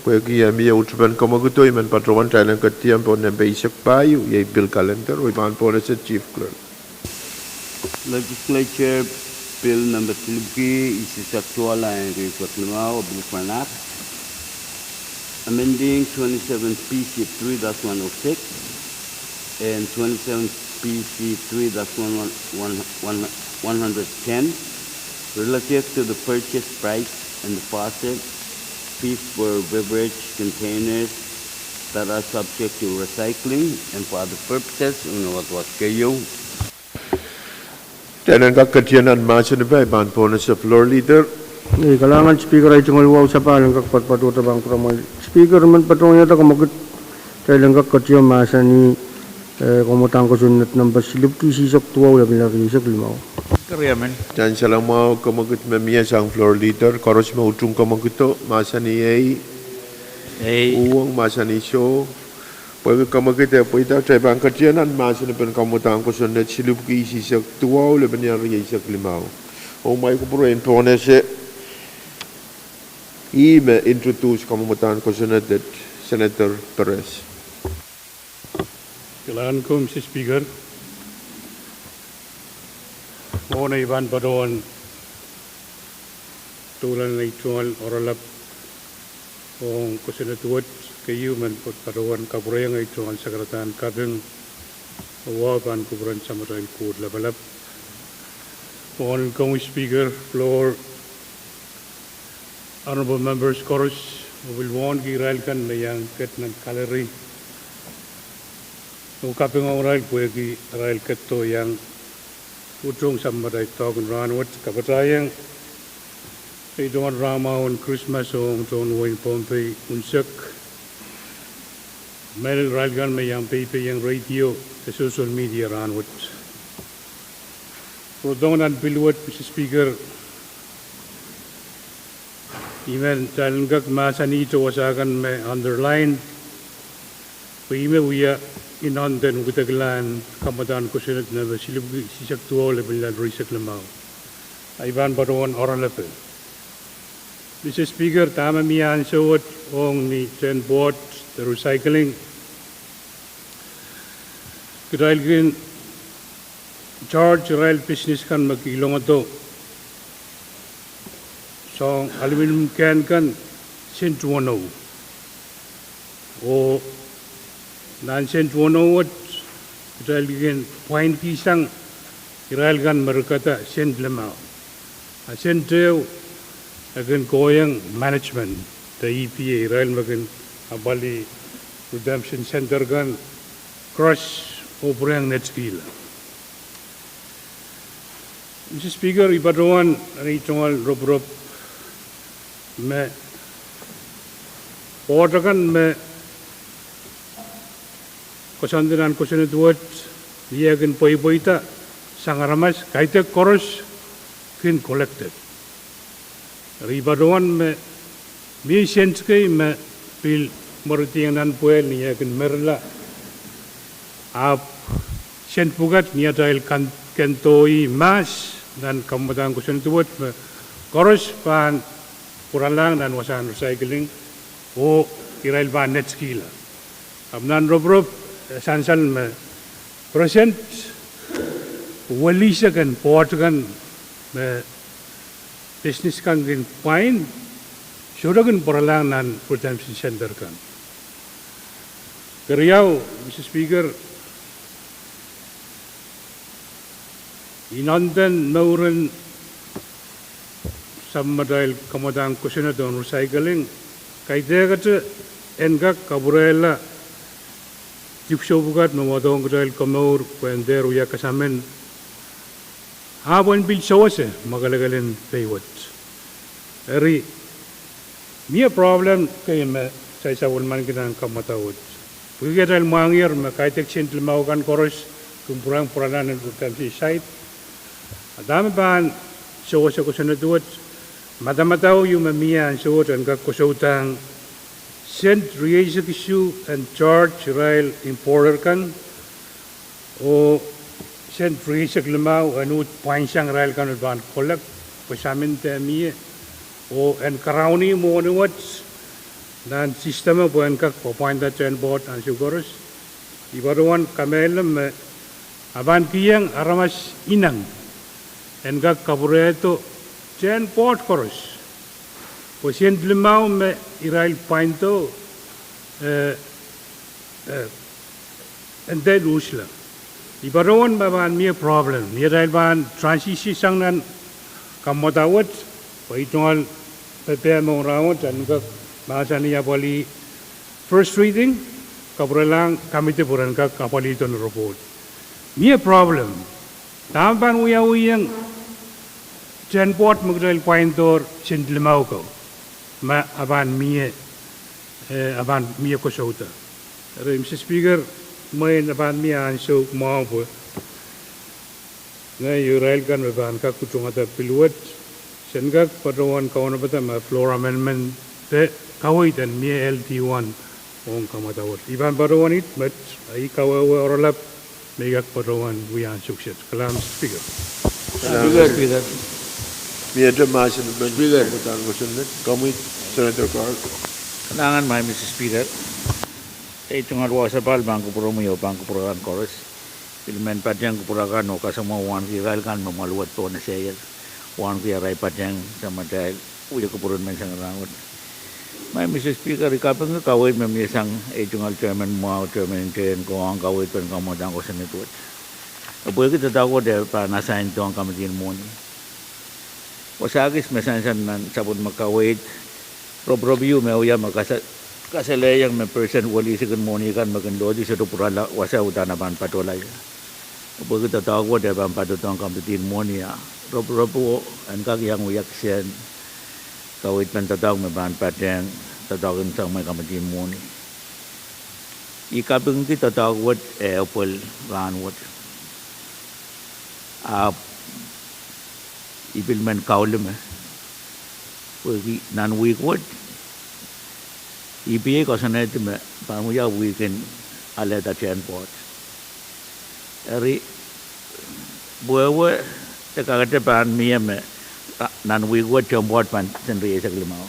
pwehki e mie utupen komwekido, I men patohwan kitail en ketiong pohn nempe eisek pahieu, iei pil kalender, oh I pahn pohnese chief clerk. Legislature Bill number silipwki isihsek duwau, riesek limau, a bill for an act amending twenty-seven P C three dash one oh six and twenty-seven P C three dash one one, one, one, one hundred ten, relative to the purchase price and deposit fees for beverage containers that are subject to recycling and for other purposes, unowadwad keieu. Kitail en kak ketiong nan mahsen ipa, I pahn pohnese floor leader. Ei, kalahngan speaker, ei tungoal wahu sapahl en kak patohdo pahn kuramwail. Speaker, I men patohwanohda komwekid kitail en kak ketiong mahsanih, eh, kamwadahn kosonned nempe silipwki isihsek duwau, lepin lel riesek limau. Sansal mwahu komwekid me mie sang floor leader, koaros me utung komwekido, mahsanih ei. Ei. Uhwong, mahsanih soh. Pwehki komwekid e pweida, kitail pahn ketiong nan mahsen ipen kamwadahn kosonned silipwki isihsek duwau, lepin lel riesek limau. Oh ma I kupwure en pohnese ih me introduce kamwadahn kosonned, Senator Perez. Kalahngan, Mister Speaker. Mwohn ei pahn patohwan doulahng ei tungoal oaralap ong kosonned wet, keieu I men patohwan kapwurehiong ei tungoal sakaradahn kaping, oh pahn kupwuren Samatail Koht Lapalap. Mwohn komwi Speaker, floor, honorable members koaros, oh pil mwohnki irail kan me iang ket nan gallery, oh kaping ong irail pwehki irail ketido iang utung sapwellimatail doadoahk en rahn wet. Kapatahieng ei tungoal rahn mwahu en Krismas ong tohn wehin Pohnpei unsek, mehlel irail kan me iang peipeiong radio de social media rahn wet. Pwurodohng nan pil wet, Mister Speaker, I men talin kak mahsanihte wasa kan me underline, pwe ih me wia inonten wideklahn kamwadahn kosonned nempe silipwki isihsek duwau, lepin lel riesek limau. Ei pahn patohwan oaralapo. Mister Speaker, dahme mie ansou wet ong ni tehn pwoat de recycling, kitail kin charge irail business kan me kilongdo soahng aluminum can kan sent weneu. Oh nan sent weneu wet, kitail kin pwainki sang irail kan me rekada sent limau. A sent ehu e kin kohieng management de E P A, irail me kin apwalih redemption center kan, crush, oh pwurehng netikihla. Mister Speaker, I patohwan eri tungoal ropirop me pwoat akan me koasoandi nan kosonned wet, ni eh kin pweipweida sang aramas, kaidehk koaros kin collected. Eri I patohwan me mie sent kei me pil mwerediong nan pwehl ni eh kin merila, ahpw sent pwukat ni atail kan, kendo mahs nan kamwadahn kosonned wet me koaros pahn pwuralahng nan wasahn recycling, oh irail pahn netikihla. Ahpw nan ropirop, eh, sansal me present welihsek en pwoat kan me business kan kin pwain, sohte kin pwuralahng nan redemption center kan. Keriau, Mister Speaker, inonten mouren sapwellimatail kamwadahn kosonned ong recycling, kaidehkte en kak kapwurehla dipwisou pwukat me mwadang kitail komour pwehn dehr wia kasamin, ahpw en pil sewese mwakelekel en pei wet. Eri, mie problem kei me kitail sapwellimaniki nan kamwadang wet. Pwehki kitail mwahngiher me kaidehk sent limau kan koaros kin pwurehng pwurala nan refugee site. A dahme pahn sewese kosonned wet, madamadau ieu me mie ansou wet en kak kosoutahng sent rieisek isuh en charge irail importer kan, oh sent rieisek limau en uhd pwainsang irail kan me pahn collect, pwe samin de mie, oh en karauni mwohni wet nan system pwe en kak pwapwainda tehnpoat ansou koaros. I patohwan kamehlele me a pahn kihong aramas ineng en kak kapwurehdo tehnpoat koaros, pwe sent limau me irail pwaindo, eh, eh, en dehr luhsla. I patohwan me pahn mie problem ni atail pahn transition sang nan kamwadang wet, pwe I tungoal pepehm ong rahnwet en kak mahsanih apwalih first reading, kapwurelahng committee pwe ren kak apwalihdo ni report. Mie problem. Dahme pahn wiawiong tehnpoat me kitail pwaindohr sent limau ko, ma a pahn mie, eh, a pahn mie kosouda. Eri, Mister Speaker, mwein a pahn mie ansou mwahu pwe ngehi oh irail kan me pahn kak utungada pil wet, sen kak patohwan kaunopada ma floor amendment de kaweid en mie L D one ong kamwadang wet. I pahn patohwan ihte met, a I kawehwe oaralap me I kak patohwan wia ansou kiset. Kalahngan, Mister Speaker. Speaker. Speaker. Mie mahsen, Speaker. Kalahngan, Mister Speaker. Ei tungoal wasa pahn kupwuromwi oh pahn kupwur akan koaros. Pil men patehng kupwur akan oh kasamwo wauneki irail kan me mwahl wet pohn eseier, wauneki arail patehng samatail wia kupwuren men sang rahnwet. Maing Mister Speaker, I kapingki kaweid me mie sang ei tungoal chairman mwahu, chairman en tehnkohng, kaweid pen kamwadang kosonned wet. E pwehki doadoahk wet e pahn assign-dohng kamitihen mwohni. Wasa kis me sansal nan sapwellime kaweid, ropirop ieu me wia me kasa-, kasalehiong me percent welisikin mwohni kan me kin lohdi sohte pwurala wasa uhdahn a pahn patohla ie. E pwehki doadoahk wet e pahn patohdohng kamitihen mwohni a ropiropo en kak iang wia kisehn kaweid pen doadoahk me pahn patehng doadoahk en sang me kamitihen mwohni. I kapingki doadoahk wet e apwal rahnwet. Ahpw I pil men kaulime, pwehki nan wihk wet, E P A koasoanehdi me pahn wia wihk en alehda tehnpoat. Eri, pwehki de kakete pahn mie me, a, nan wihk wet tehnpoat pahn sent rieisek limau.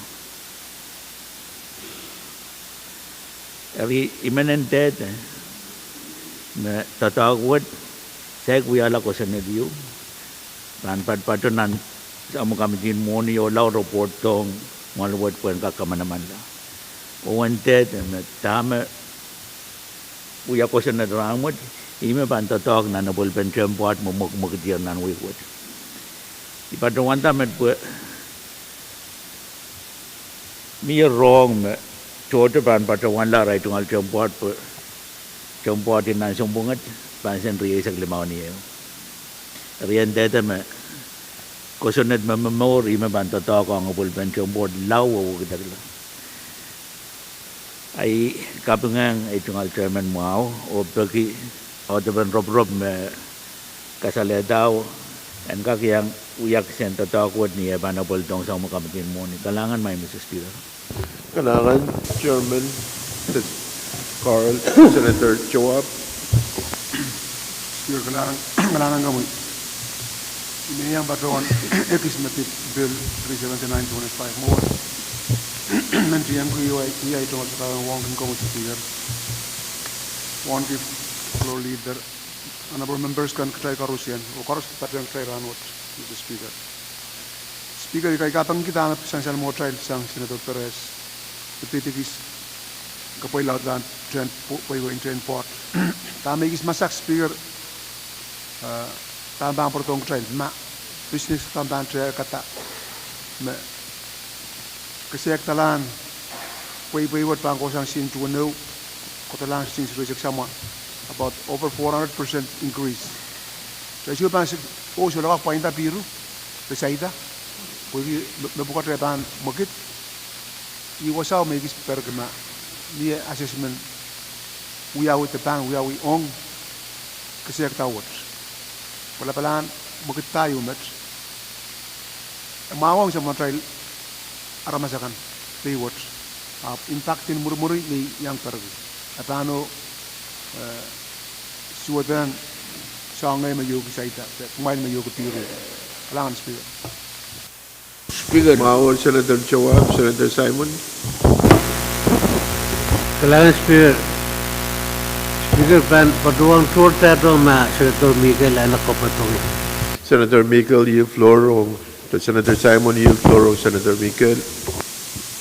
Eri I men ndahte me doadoahk wet, saik wiahla kosonned ieu, pahn patopato nan saum kamitihen mwohni oh lao ropohtdohng mwahl wet pwehn kak kamanamanla. Oh ndahte me dahme wia kosonned rahnwet, ih me pahn doadoahk nan apwalipen tehnpoat me mwekimwekidier nan wihk wet. I patohwanda met pwe mie rong me tohto pahn patohwanla arail tungoal tehnpoat pwe tehnpoat en nan sounpwong et pahn sent rieisek limau ni ehu. Eri I ndahte me kosonned me momour ih me pahn doadoahk ong apwalipen tehnpoat lao wehwehkidekla. Ahi kapingehng ei tungoal chairman mwahu oh peki audepen roporop me kasalehdao en kak iang wia kisehn doadoahk wet ni eh pahn apwalidohng saum kamitihen mwohni. Kalahngan, Maing Mister Speaker. Kalahngan, Chairman Carl, Senator Joab. Speaker, kalahngan, kalahngan komwi. I men iang patohwan ekis me pid Bill three seventy-nine twenty-five mwohn. Mendahki iang kihwei, iei ei tungoal sapahpahn wauneki komwi Speaker, wauneki Floor Leader, honorable members kan, kitail koarusie, oh koaros patehng kitail rahnwet, Mister Speaker. Speaker, I kapingki dahme sansal mwohtail sang Senator Perez, pid ekis kapwaiada tehnpoat, pwe, pwe tehnpoat. Dahme ekis masak Speaker, eh, dahme pahn pwurodohng kitail ma business dahme pahn tehkada me kesehkdalahn pweipwei wet pahn kohsang sent duwen ehu. Kodohla sixty-six samwa, about over four hundred percent increase. Re sohte pahn sik, oh, sohla kak pwainda piru, re saida. Pwehki me, mepwukat re pahn mwekid. Ih wasao me I kis perkihda, mie assessment wiawi de pahn wiawi ong kesehkda wet. Pwe lapalahn mwekid pahieu met. E mwahuong samwatail aramas akan pei wet. Ahpw impact en mwirimwiri me I iang perki. E pahn oh, eh, suwedehng soangen me yoki saida, de kumwail me yoki piru. Kalahngan Speaker. Speaker. Mwahu Senator Joab, Senator Simon. Kalahngan Speaker. Speaker, pahn patohwan tohrohrdo ma Senator Mikael ale kopwetohng. Senator Mikael, yield floor ong. Senator Simon, yield floor ong Senator Mikael.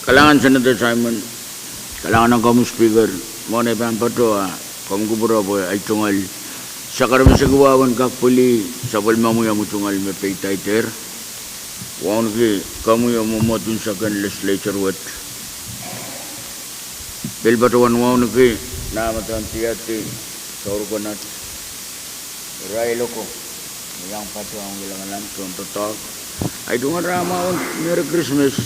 Kalahngan Senator Simon. Kalahngan ong komwi Speaker. Mwohn ei pahn patohwan, komw kupwure pwe ei tungoal. Sakaraman seki wawan kak pwili, sapwellimomwi omwi tungoal me peidaidehr. Wauneki komwi oh mwomwohdiso kan legislature wet. Pil patohwan wauneki, nah me pahn diardi, Sour Coconut, irail oko me iang patohwan lamalam tohn doadoahk. Ei tungoal rahn mwahu en Merry Christmas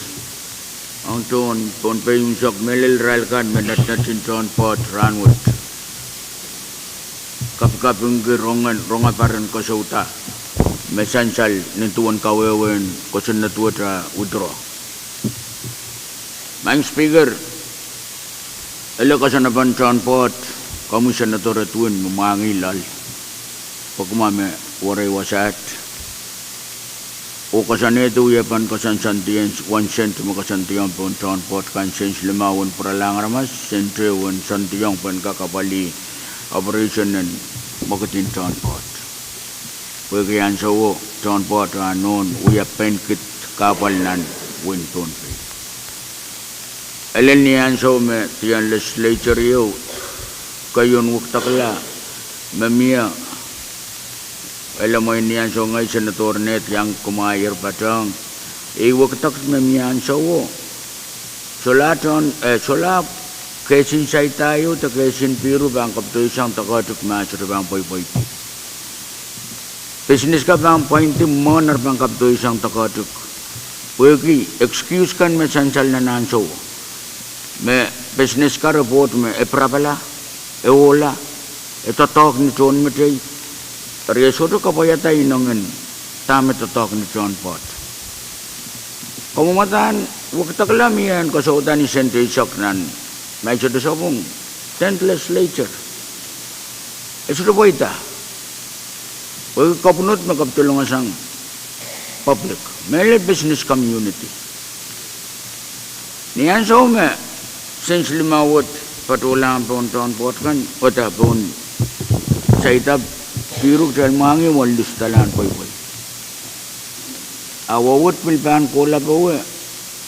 ong tohn Pohnpei unsek mehlel irail kan me netinetin tohn Poht rahnwet. Kapikapingki rongen, rongeper en kosouda me sansal nin duwen kawehwehn kosonned wet a withdraw. Maing Speaker, ele koasoanepen tohn Poht, komwi Senator Edwin, me mwahngih loal, pwe kumwa me werei wasaht. Oh koasoanehdi wiepen koasoan sent, one cent me koasoandiong pohn tohn Poht kan, sent limau en pwuralahng aramas, sent ehu en soandiong pwehn kak apwalih operation en mwekidin tohn Poht. Pwehki ansouo tohn Poht a nohn wia pein kid kahpwal nan wehin Pohnpei. Ele ni ansou me dian legislature ieu, keieun wekidekla me mie, ele mwein ni ansou ngehi Senator Ned Young kumwail patehng, ei wekidek me mie ansouo, sohla tohn, eh, sohla kehsin saida ieu de kehsin piru pahn kapwdoisang doadoahk me sohte pahn pweipweidi. Business ka pahn pwaindi mwohn ar pahn kapwdoisang doadoahk. Pwehki excuse kan me sansal nan ansouo, me business ka report me e pirapala, e ohla, e doadoahk ni tohnmetei, eri e sohte kapwaiada inengen dahme doadoahk ni tohn Poht. Kamwomwadahn wekidekla mie en kosouda ni sent eisek nan, ma I sohte sapwung, sent legislature. E sohte pweida. Pwehki kapwunod me kapwtolongasang public, mehlel business community. Ni ansou me sent limau wet patohlahng pohn tohn Poht kan, wada pohn saida piru, kitail mwahngih wol lusdalahn pweipwei. A wawed pil pahn kohla powe,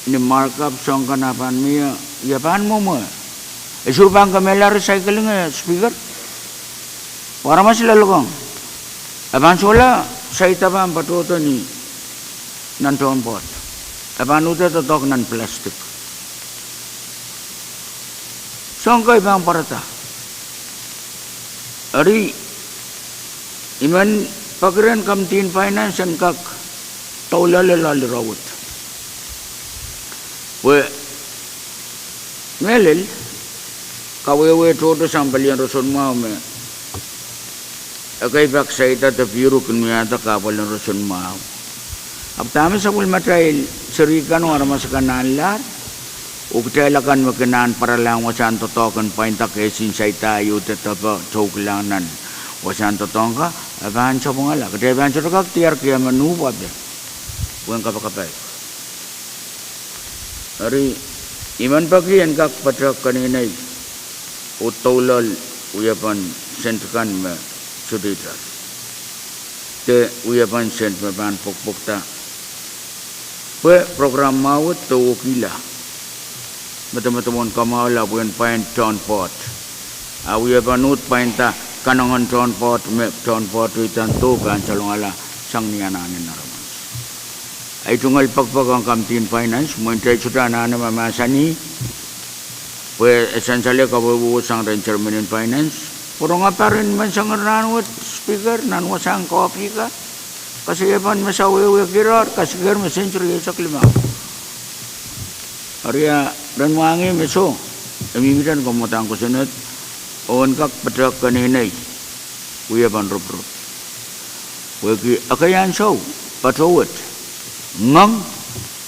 ni markup soahng kan a pahn mie, ia pahn mwomwe. E sohte pahn kemehla recycling, eh, Speaker. Pwe aramas loalokong. E pahn sohla saida pahn patohdo ni nan tohn Poht. E pahn uhd doadoahk nan plastic. Soahng kei pahn pwarada. Eri, I men peki rehn Committee en Finance en kak doula loale loal ire wet. Pwe mehlel, kawehwe tohto sang pelien roson mwahu me ekei pak saida de piru kin wiahda kahpwal en roson mwahu. Ahpw dahme sapwellimatail seri kan oh aramas akan nanlahr, oh kitail akan me kin pahn pwaralahng wasahn doadoahk en pwainda kehsin saida ieu de depe toukilahng nan wasahn doadoahk ka, e pahn sapwungala. Kitail pahn sohte kak diarki emen uh pwape, pwehn kapakapaik. Eri, I men peki en kak patohwan keneinei oh doula wiepen sent kan me sohte itar, de wiepen sent me pahn pwokpwokda. Pwe program mwahu wet dohkihla, medemedewe en kamwahula pwehn pwain tohn Poht. A wiepen uhd pwainda kanengen tohn Poht me tohn Poht oh idahn doh pahn salongala sang ni anahnen aramas. Ei tungoal pekipek ong Committee en Finance, mwein kitail sohte anahne mahmahsanih Pwe e sansal ie kapwopwoud sang rehn chairman en finance. Pwe rong a parin men sang rahnwet Speaker, nan wasahn koapieka. Kasikasik pahn me sawehwe kirar, kasikasik me sent rieisek limau. Eri a, ren mwahngih me soh, e mihmi nan kamwadahn kosonned, oh en kak patohwan keneinei, wie pahn ropirop. Pwehki ekei ansou, patohwan wet, ngoang,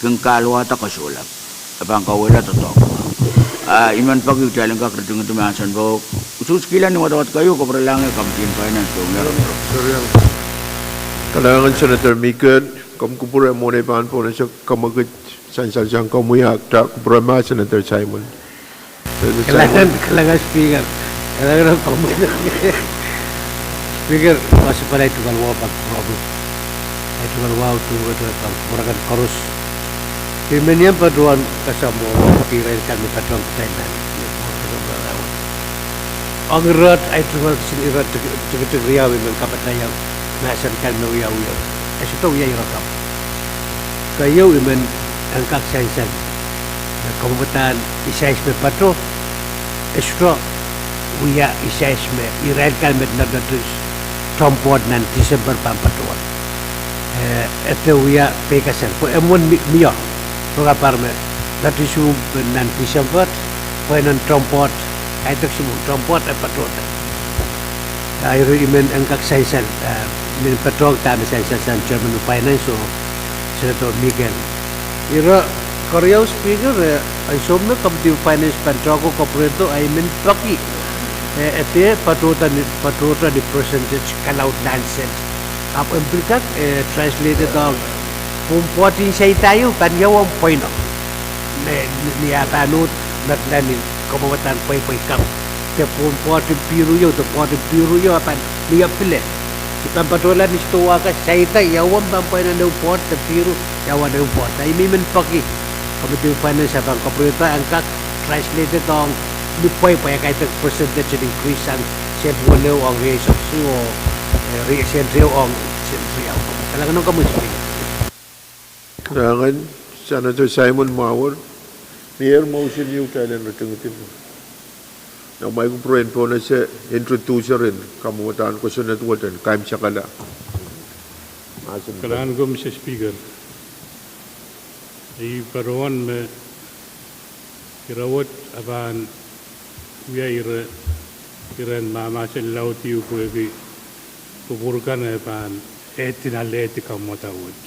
kin kahluwada kasohlap. E pahn kauwehla doadoahk. A, I men peki kitail en kak ritingidi mahsen pwuhk. Usuhs kihla ni wadawad keieu, kapwurelahng ie Committee on Finance, oh mie ropirop. Kalahngan Senator Mikel, komw kupwure mwohn ei pahn pohnese kamwekid sansal sang komwi, ahpw kupwure ma Senator Simon. Kalahngan, kalahngan Speaker. Kalahngan komwi. Speaker, ma se pahn ahi tungoal wahu pahn kupwuromwi. Ahi tungoal wahu, tungoal wahu, pahn kupwure kan koaros. I men iang patohwan kasamwo, irail kan me patohwan kitail nan. Ong irehd, ahi tungoal kisin irehd tik, tikitik riau, I men kapatahieng mahsen kan me wiawi. E sohte wia ire kapw. Keieu I men en kak sansal me kamwadahn isais me pato, e sohte wia isais me irail kan me notice tohn pwoat nan Tisempe pahn patohwan. E, e dehr wia peikasal, pwe e mwomwen mi, mie, rong a parin me notice men nan Tisempe, pwe nan tohn pwoat, kaidehk soangen tohn pwoat e patohda. A eri I men en kak sansal, a, men patohwan dahme sansal sang Chairman en Finance oh Senator Mikel. Ire keriau Speaker, e, ansou me Committee on Finance pahn tohko kapwuredo, a I men peki, e, e dehr patohda ni, patohda ni percentage kalaudlahn sent. Ahpw en pil kak, e, translate ong pwon pwoat en saida ieu pahn ia uwen pweino. Me, ni, ni ah pahn uhd medla ni kamwadahn pweipwei kapw. De pwon pwoat en piru ieu, de pwoat en piru ieu, a pahn mie pil. I pahn patohla ni sidohwa kan saida, ia uwen pahn pweino, ehu pwoat de piru, ia uwen ehu pwoat. A I men peki Committee on Finance a pahn kapwurehda en kak translate ong ni pweipwei, kaidehk percentage increase sang sent weneu ong rieisek isuh, e, rie, sent riau ong sent riau. Kalahngan ong komwi Speaker. Kalahngan Senator Simon Mawur, mie motion ieu kitail en ritingidi. Nan mwahu kupwuren pohnese introducer en kamwadahn kosonned wet en kaimwisekala. Kalahngan ko Mister Speaker. I patohwan me ire wet a pahn wia ire, iren mahmahsen laud ieu pwehki kupwur kan e pahn ehdi nan lehdi kamwadahn wet.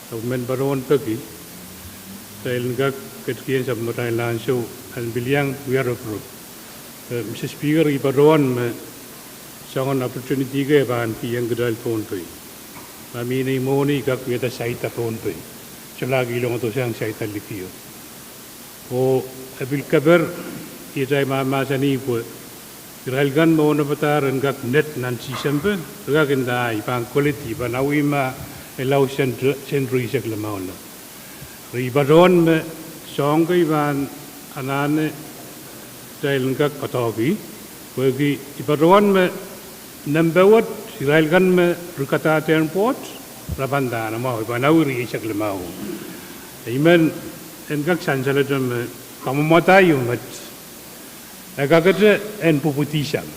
Ahpw I men patohwan peki kitail en kak ketikihong sapwellimatail ansou en pil iang wia ropirop. E, Mister Speaker, I patohwan me soangen opportunity kei e pahn kihong kitail Pohnpei. Ma mie nei mwohni I kak wiahda saida Pohnpei, solahr kihlong dohsang saida Likio. Oh e pil keper, ihte ahi mahmahsanih pwe irail kan me onopadahr en kak net nan Tisempe, re kak nda I pahn koledi, I pahn awih ma ehu sent, sent rieisek limau. Eri I patohwan me soahng kei I pahn anahne kitail en kak doadoahk, pwehki I patohwan me nempe wet irail kan me rikadahdehn pwoat, re pahn nda mwahu, I pahn awih rieisek limau. I men en kak sansalehte me kamwadahn ieu met e kakete en pwupwudisang,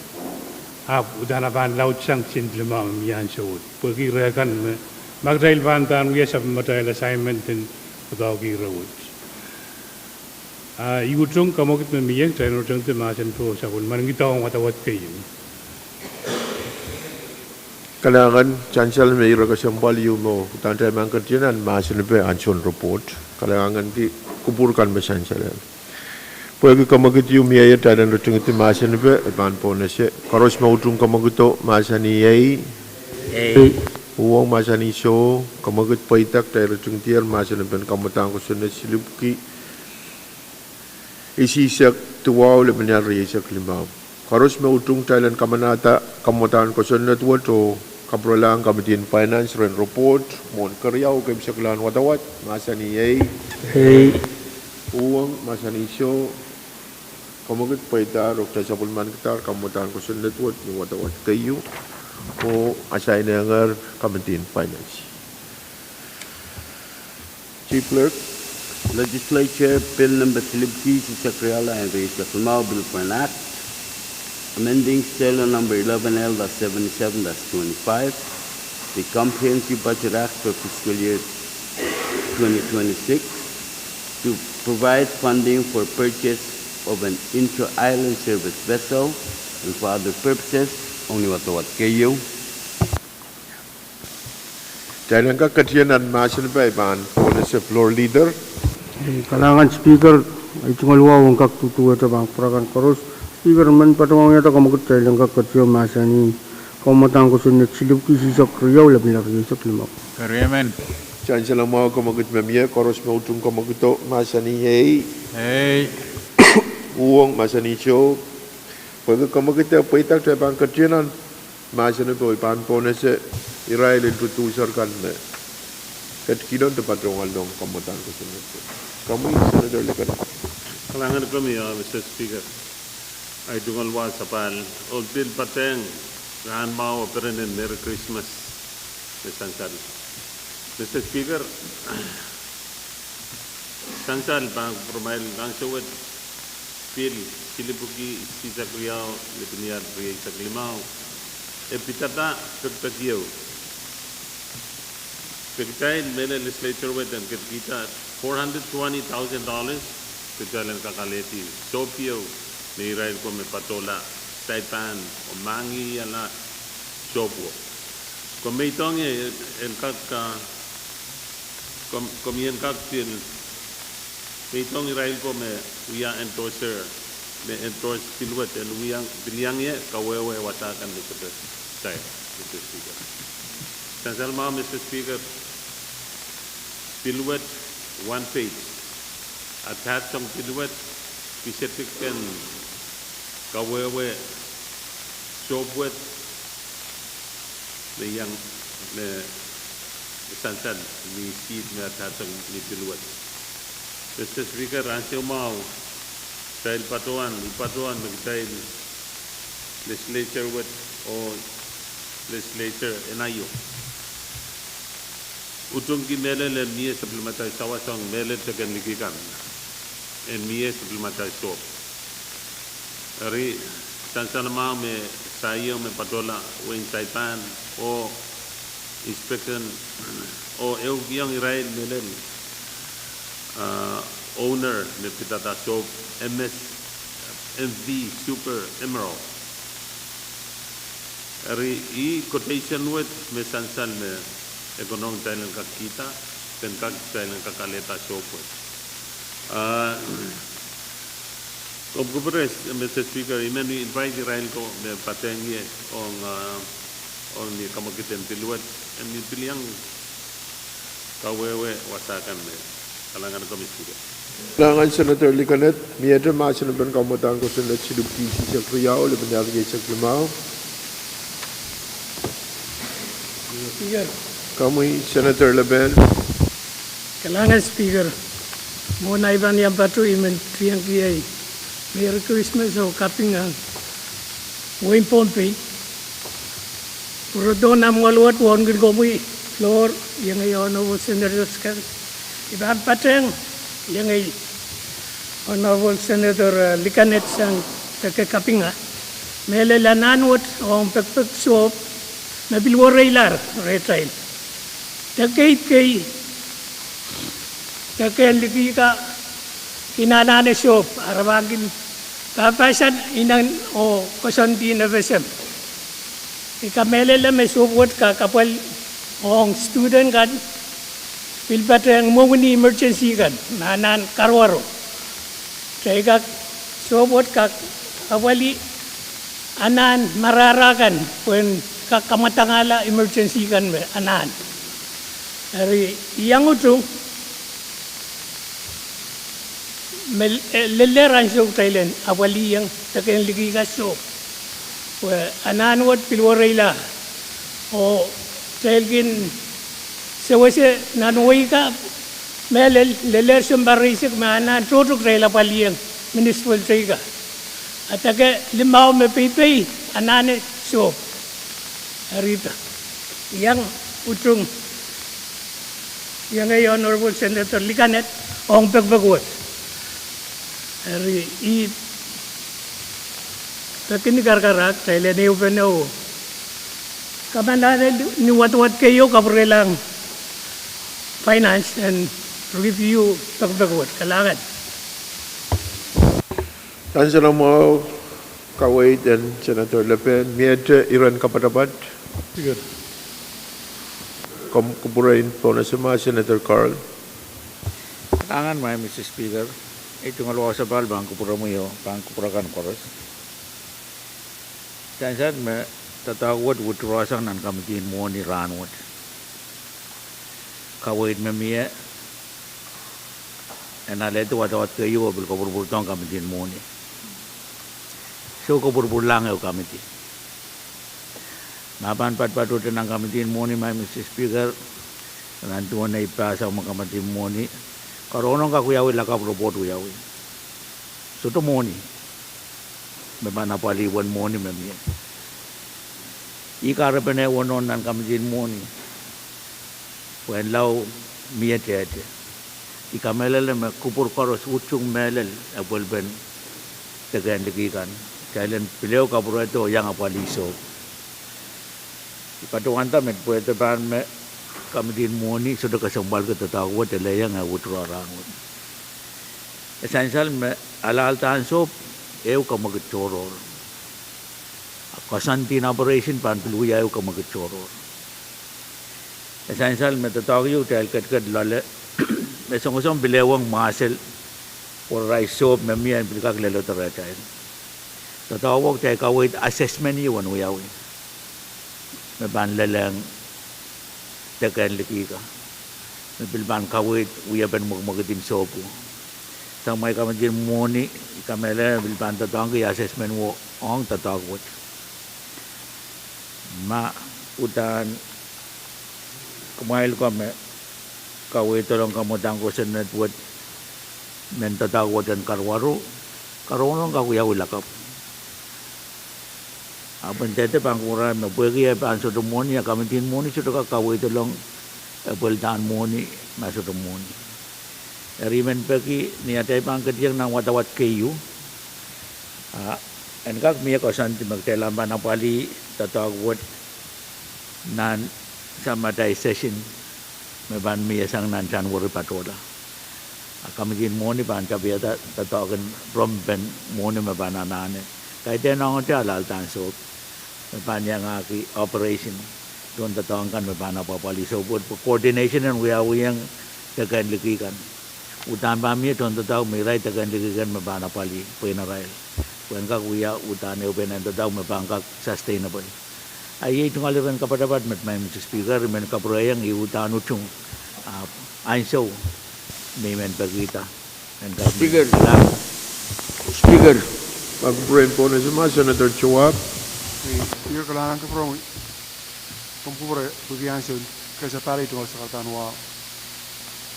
ahpw uhdahn e pahn laudsang sent limau me mie ansou wet, pwehki ire kan me, ma kitail pahn uhdahn wia sapwellimatail assignment en doadoahk ire wet. A I utung kamwekid me mie, kitail en ritingidi mahsen po sapwellimaniki dohng wadawad keieu. Kalahngan sansal me ire kesempwal ieu me uhdahn kitail men ketido nan mahsen pe ansou en report. Kalahnganki kupwur kan me sansal. Pwehki kamwekid ieu mie, kitail en ritingidi mahsen pe, e pahn pohnese. Koaros me utung kamwekido mahsanih ei. Uhwong mahsanih soh. Kamwekid pweida, kitail ritingdier mahsen pen kamwadahn kosonned silipwki isihsek duwau, lepin rieisek limau. Koaros me utung, kitail en kamanahda kamwadahn kosonned wet oh kapwurelahng Committee on Finance ren report mwohn keriau, keimwseklahn wadawad, mahsanih ei. Uhwong mahsanih soh. Kamwekid pweida, oh kitail sapwellimanikidahr kamwadahn kosonned wet ni wadawad keieu oh assign-ehngehr Committee on Finance. Chief Clerk. Legislature Bill number silipwki sisek riau en rieisek limau, Bill for an Act amending Schedule number eleven L dash seventy-seven dash twenty-five, the Comprehensive Budget Act for fiscal year twenty twenty-six, to provide funding for purchase of an inter-island service vessel and for other purposes. Ong ni wadawad keieu. Kitail en kak ketin nan mahsen pahn pwonese floor leader. Kalahngan Speaker, ei tungoal wahu en kak duduwehte pahn kupwuramwail koaros. Speaker, I men patohwanohng ie da kamwekid kitail en kak ketin mahsanih kamwadang kosonned silipwki sisek riau, lepin rieisek limau. Kitail en mwahu kamwekid me mie, koaros me utung kamwekido mahsanih ei. Uhwong mahsanih soh. Pwehki kamwekid pweida, kitail pahn ketin nan mahsen pwe I pahn pwonese irail en duduser kan me ketikihdo de patohwanohng kamwadang kosonned. Komwi Senator Likan. Kalahngan komwi, Mister Speaker. Ei tungoal wahu sapahl, oh pil patehng rahn mwahu oh perenen Merry Christmas me sansal. Mister Speaker, sansal pahn kupwuramwail ansou wet, Bill silipwki sisek riau, lepin rieisek limau, e pidada pekipek ieu. Pwe kitail mehlel legislature wet en ketikihda four hundred twenty thousand dollars, pwe kitail en kak alehdi sohp ieu me irail ko me patohla Saipan oh mwahngihiala sohp wo. Komw mweidong ie en kak, ah, komw, komw en kak pil mweidong irail ko me wia endorser, me endorse bill wet en wia, pil iang ie kawehwe wasa kan me sohte kitail, Mister Speaker. Sansal mwahu, Mister Speaker, bill wet one page. Attach ong bill wet kisetik en kawehwe sohp wet me iang, me sansal ni siht me attach ong ni bill wet. Mister Speaker, ansou mwahu kitail patohwan, I patohwan me kitail legislature wet oh legislature en aio utungki mehlel en mie sapwellimatail sawas ong mehlel teken liki kan en mie sapwellimatail sohp. Eri sansal mwahu me saio me patohla wehin Saipan oh inspection oh ehukiong irail mehlel, ah, owner me pidada sohp M S, M V Super Emerald. Eri ih quotation wet me sansal me e konehng kitail en kak kihda, pwe en kak kitail en kak alehda sohp wet. Ah, komw kupwure, Mister Speaker, I men invite irail ko me patehng ie ong, ah, ong ni kamwekid en bill wet, en ni pil iang kawehwe wasa kan me. Kalahngan komwi Speaker. Kalahngan Senator Likan. Miehte mahsen en pahn kamwadang kosonned silipwki sisek riau, lepin rieisek limau. Speaker. Komwi Senator Likan. Kalahngan Speaker. Mwohn ei pahn iang patoh I men tiengki ei Merry Christmas oh kaping ong wehin Pohnpei. Pwurodo nan mwoaluwet wauneki komwi floor, iengei Honorable Senator Likan. I pahn patehng iengei Honorable Senator, eh, Likan sang deke kapinga. Mehlel anahn wet ong pekpek sohp me pil wereilahr rehtail. Deke kei, deke liki ka kin anahne sohp, a re pahn kin pahpahsan inen oh koasoandi FSM. I kamehlele me sohp wet kak apwalih ong student kan, pil patehng mwohni emergency kan, me anahn karuwaru. Kitail kak, sohp wet kak apwalih anahn marahra kan, pwehn kak kamwadangala emergency kan me anahn. Eri iang utung, me, eh, lellehr ansou kitail en apwalih ieng deke liki ka sohp. Pwe anahn wet pil wereilahr. Oh kitail kin sewese nan wehi ka, mehlel, lellehr sounpar rieisek me anahn tohto kitail apwalih ieng municipal teikan. A deke limau me peipei anahne sohp. Eri iang utung, iengei Honorable Senator Likan ong pekipek wet. Eri, I peki ni karakarahk, kitail en ehupene oh kamanlahte ni wadawad keieu kapwurelahng Finance en review pekipek wet. Kalahngan. Ansou mwahu, kaweid en Senator Lepen, miehte iren kapatapat. Kom kupwuren pohnese ma Senator Carl. Kalahngan, Maing Mister Speaker. Ei tungoal wahu sapahl pahn kupwuromwi oh pahn kupwur akan koaros. Sansal me doadoahk wet withdraw sang nan kamidi en mwohni rahnwet. Kaweid me mie en alehdi wadawad keieu oh pil kapwurpwurdohng kamidi en mwohni. Soh, kapwurpwurlahng ehu kamidi. Ma pahn patpatohte nan kamidi en mwohni, Maing Mister Speaker, nan duwen ei pass sang me kamidi en mwohni, karonge kak wiawi lakapw report wiawi. Sohte mwohni me pahn apwalih uwen mwohni me mie. Ih kahrepen ehu wonohn nan kamidi en mwohni, pwehn lao mie tehte. I kamehlele me kupwur koaros utung mehlel epwelpen deke en liki kan. Kitail en pil ehu kapwurehdo iang apwalih sohp. I patohwanda me pwehde pahn me kamidi en mwohni sohte kesempwalki doadoahk wet, e lelohng eh withdraw rahnwet. E sansal me alahlda en sohp ehu kamwekid tohrohr. A koasoandi en operation pahn pil wia ehu kamwekid tohrohr. E sansal me doadoahk ehu kitail ketiket loale, me songosong pil ehuong mwahsel, pwe arail sohp me mie en pil kak leledo rehtail. Doadoahk wet kitail kaweid assessment ehu en wiawi me pahn lelehng deke en liki kan, me pil pahn kaweid wiepen mwekimwekid en sohp. Sang ma kamidi en mwohni, I kamehlele pil pahn doadoahngki assessment wet ong doadoahk wet. Ma uhdahn kumwail ko me kaweid doadoahk kamwadang kosonned wet, men doadoahk wet en karuwaru, karonge kak wiawi lakapw. Ahpw en dehde pahn kupwure me pwehki e pahn sohte mwohni, a kamidi en mwohni sohte kak kaweid doadoahk epweldahn mwohni ma sohte mwohni. Eri I men peki ni atail pahn ketiong nan wadawad keieu, a en kak mie koasoandi me kitail ahpw pahn apwalih doadoahk wet nan sahm atail session me pahn mie sang nan January patohla. A kamidi en mwohni pahn tapihada doadoahk en rompen mwohni me pahn anahne. Kaidehn ongete alahlda en sohp me pahn iangahki operation, tohndoadoahk kan me pahn apwapwalih sohp wet, pwe coordination en wiawihong deke en liki kan. Uhdahn pahn mie tohndoadoahk me irail deke en liki kan me pahn apwalih pweinen irail, pwe en kak wia uhdahn ehu pweinen doadoahk me pahn kak sustainable. A iei tungoal iren kapatapat met, Maing Mister Speaker, I men kapwurehiong ih uhdahn utung, ahpw ansou me I men pekihda en kak Speaker. Speaker. Pahn kupwuren pohnese ma Senator Towahp. Speaker, kalahngan kupwuromwi. Komw kupwure pwehki ansou kesepahl, ei tungoal sakaradahn wahu.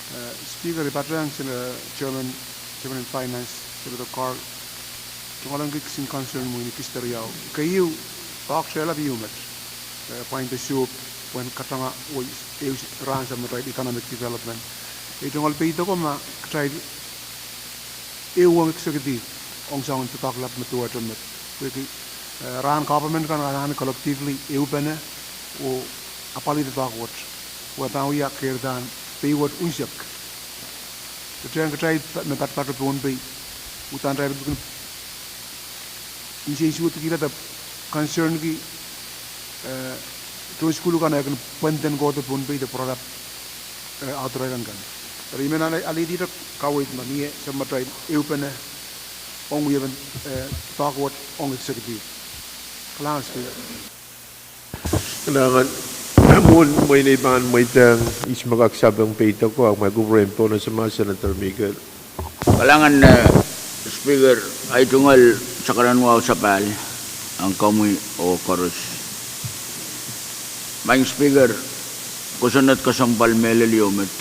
Eh, Speaker, I patohwan, eh, Chairman, Chairman en Finance, Senator Carl, tungoal ong kisin concern mwo ni kis de riau. Keieu, toahkte lap ieu met, eh, pwain de sohp, pwehn katanga oh ehu rahn sang me title economic development. Ei tungoal peidoko ma kitail ehu ong executive ong soangen doadoahk lap me duwehte met. Pwehki, eh, rahn government kan anahne collectively ehupene oh apwalih doadoahk wet, pwe pahn wia keirdahn pei wet unsek. Kitail, kitail me patpato Pohnpei, uhdahn kitail pil kin nsensuwedkihla de concernki, eh, tohn sukuhl kan eh kin pwenden kohdo Pohnpei de pwuralap, eh, authority kan. Eri I men ale, alehdi de kaweid ma mie sang me kitail ehupene ong wiepen, eh, doadoahk wet ong executive. Kalahngan Speaker. Kalahngan. Mwohn mwein ei pahn mweidehng ihs me kak sapeng peidoko, ahpw kumwail kupwuren pohnese ma Senator Mikel. Kalahngan, eh, Speaker, ei tungoal sakaradahn wahu sapahl ong komwi oh koaros. Maing Speaker, kosonned kesempwal mehlel ieu met.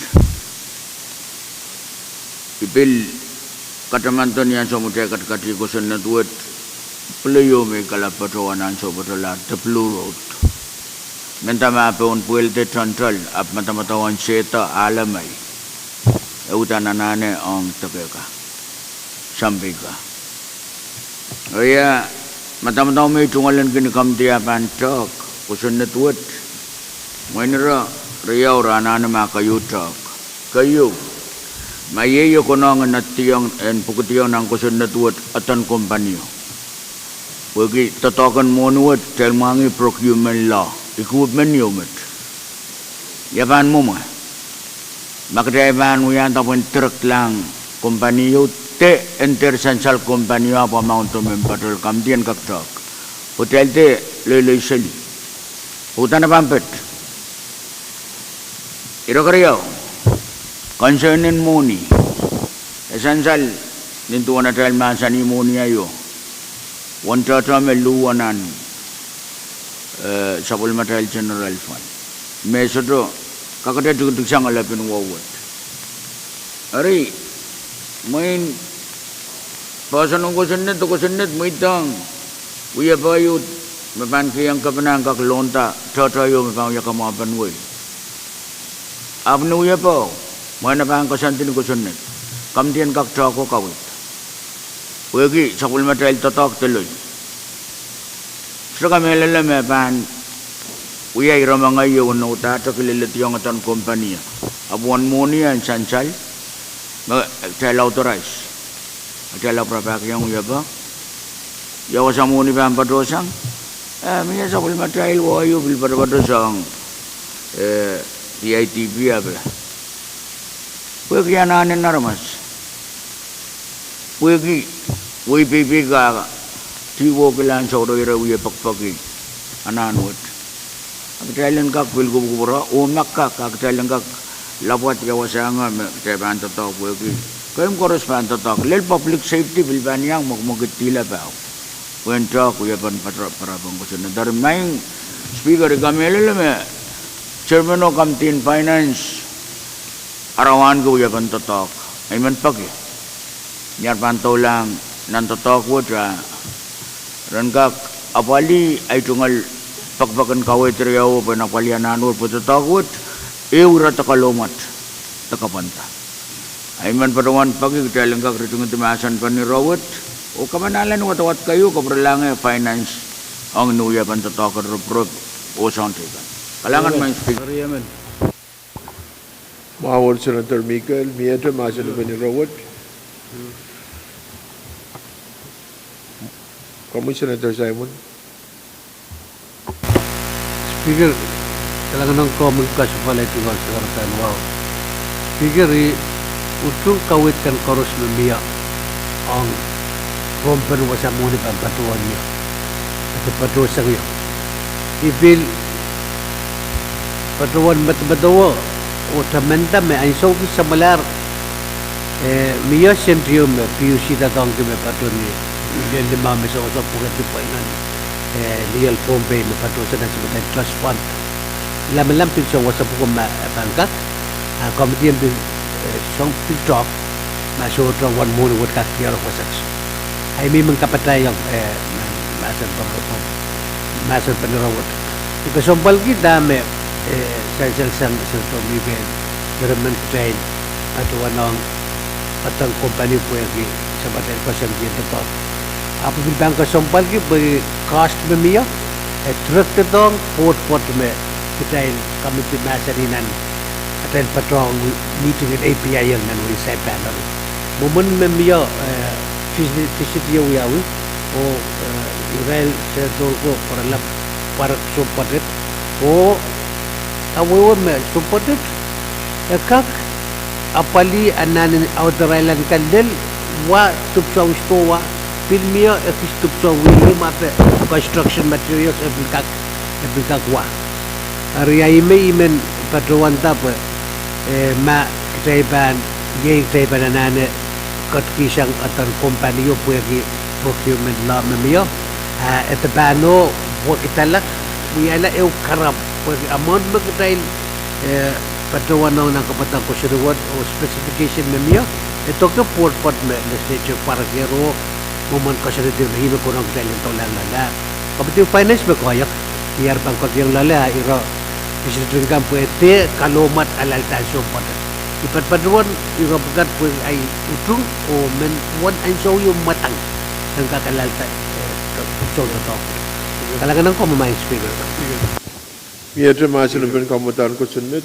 I pil katamando ni ansou me kitail katikati kosonned wet, pil ieu me I kalap patohwan ansou patohla, the blue road. Mendahte ma pohn pwehlte toantoal, ahpw madamadau en sehdo alamai. E uhdahn anahne ong deke ka, sampei ka. Eri, madamadau me I tungoal en kin komidi ah pahn tehk kosonned wet. Mwein ire, riau, re anahne ma keieu tehk. Keieu, ma iei e konehng en pwukidiong nan kosonned wet eden kompanio. Pwehki doadoahk en mwohni wet, kitail mwahngih procurement law, equipment ieu met. Ia pahn mwomwe ma kitail pahn wiahda pwehn direktlahng kompanio de en dehr sansal kompanio ahpw amount o me patohwan komidi en kak tehk, pwe kitail de loiloi seli. Pwe uhdahn e pahn pet. Ire keriau, concern en mwohni. E sansal nin duwen atail mahsanih mwohni aio, uwen tohtohn me luhwo nan, eh, sapwellimatail general fund, me sohte kakete tikitik sang elep en wahu wet. Eri, mwein poahsoan en kosonned, kosonned mweidohng wiepe ieu me pahn kihong kepina en kak loanda tohtohn ieu me pahn wia kamwahupen wehi. Ahpw ni wiepe, mwein e pahn koasoandi ni kosonned, komidi en kak tehk oh kaweid. Pwehki sapwellimatail doadoahk de loi. Sohte kamehlele me pahn wia ire mengei ieu en uhdahte kilelediong eden kompanio. Ahpw uwen mwohni en sansal, me kitail authorize, kitail ahpw rapahkiong wiepe. Ia wasa mwohni pahn patohsang? Eh, mie sapwellimatail wahu ieu pil patopato sang, eh, P I D P ape. Pwehki anahn en aramas. Pwehki wehi peipei ka, dihwokilahn sohte ire wie pekipeki anahn wet. A kitail en kak pil kupwukupwure, oh ma kak, a kitail en kak lapwad ia wasa nge me kitail pahn doadoahk pwehki keimw koaros pahn doadoahk. Lel public safety pil pahn iang mwekimwekidla pahu pwehn tehk wiepen para, parapahn kosonned. Eri Maing Speaker, I kamehlele me chairman oh komidi en finance ara wahneki wiepen doadoahk. I men peki ni ar pahn doulahng nan doadoahk wet a ren kak apwalih ahi tungoal pekipek en kaweid riau pwehn apwalih anahn wet pwe doadoahk wet ehu ire de kaloumwet de kapwanda. I men patohwan peki kitail en kak ritingidi mahsen pen ire wet oh kamanahla ni wadawad keieu kapwuralahng finance ong ni wiepen doadoahk en ropirop oh soahng teikan. Kalahngan Maing Speaker. Mwahu Senator Michael, miehte mahsen pen ire wet. Komwi Senator Simon. Speaker, kalahngan ong komwi, kasukuhl ahi tungoal Senator Simon. Speaker, ih utung kaweid kan koaros me mie ong rompon wasa mwohni pahn patohwan ie, patohsang ie. I pil patohwan medemedewe oh tamanda me ansou kis samwalahr, eh, mie sent ieu me P U C doadoahngki me patohwan ie, lel limau me sewese pwukat pwe nan, eh, lioal Pohnpei me patohsang nan sapwellimatail trust fund. Lamalam pil sewese pwukat me pahn kak, a komidi en pil, eh, song pil tehk ma sohte uwen mwohni wet kak diarek wasa kis. Ahi mihmi kapatahiong, eh, mahsen pen ire wet. I kesempwalki dahme, eh, sansal sang Senator Michael, ire men kitail patohwanohng eden kompanio pwehki sapwellimatail koasoandi en doadoahk. Ahpw I pil pahn kesempwalki pwehki cost me mie, e direct doadoahng pwoat pwoat me kitail komidi mahsanih nan atail patohwan meeting en A P I ong nan wehi Saipan. Mwomwen me mie, eh, visit, visit ieu wiawi, oh, eh, irail Senator ko pwarala pwarek sounpwoatet, oh, awehwe me sounpwoatet e kak apwalih anahn en authorize kan lel wa dipwisou wisto wa, pil mie ekis dipwisou wiewiahn ma pe construction materials e pil kak, e pil kak wa. Eri ahi me I men patohwanda pwe, eh, ma kitail pahn, iei kitail pahn anahne ketikihsang eden kompanio pwehki procurement law me mie, a e de pahn oh wekidala, wiahla ehu karamp pwehki amount me kitail, eh, patohwanohng nan kapwada koasoandi wet oh specification me mie, e doke pwoat pwoat me legislature pwarekehr oh mwomwen koasoandi me ih me konehng kitail en doulahng loale. Komidi en finance me koahiek, ih ar pahn koahieng loale a ire legislature kan pwe de kaloumwet alehda sounpwoatet. I patopato wen, I kapikada pwe ahi utung oh men wen ansou ieu mwadang en kak alehda, eh, tohn doadoahk. Kalahngan en komwi, Madam Speaker. Miehte mahsen en pahn kamwadahn kosonned.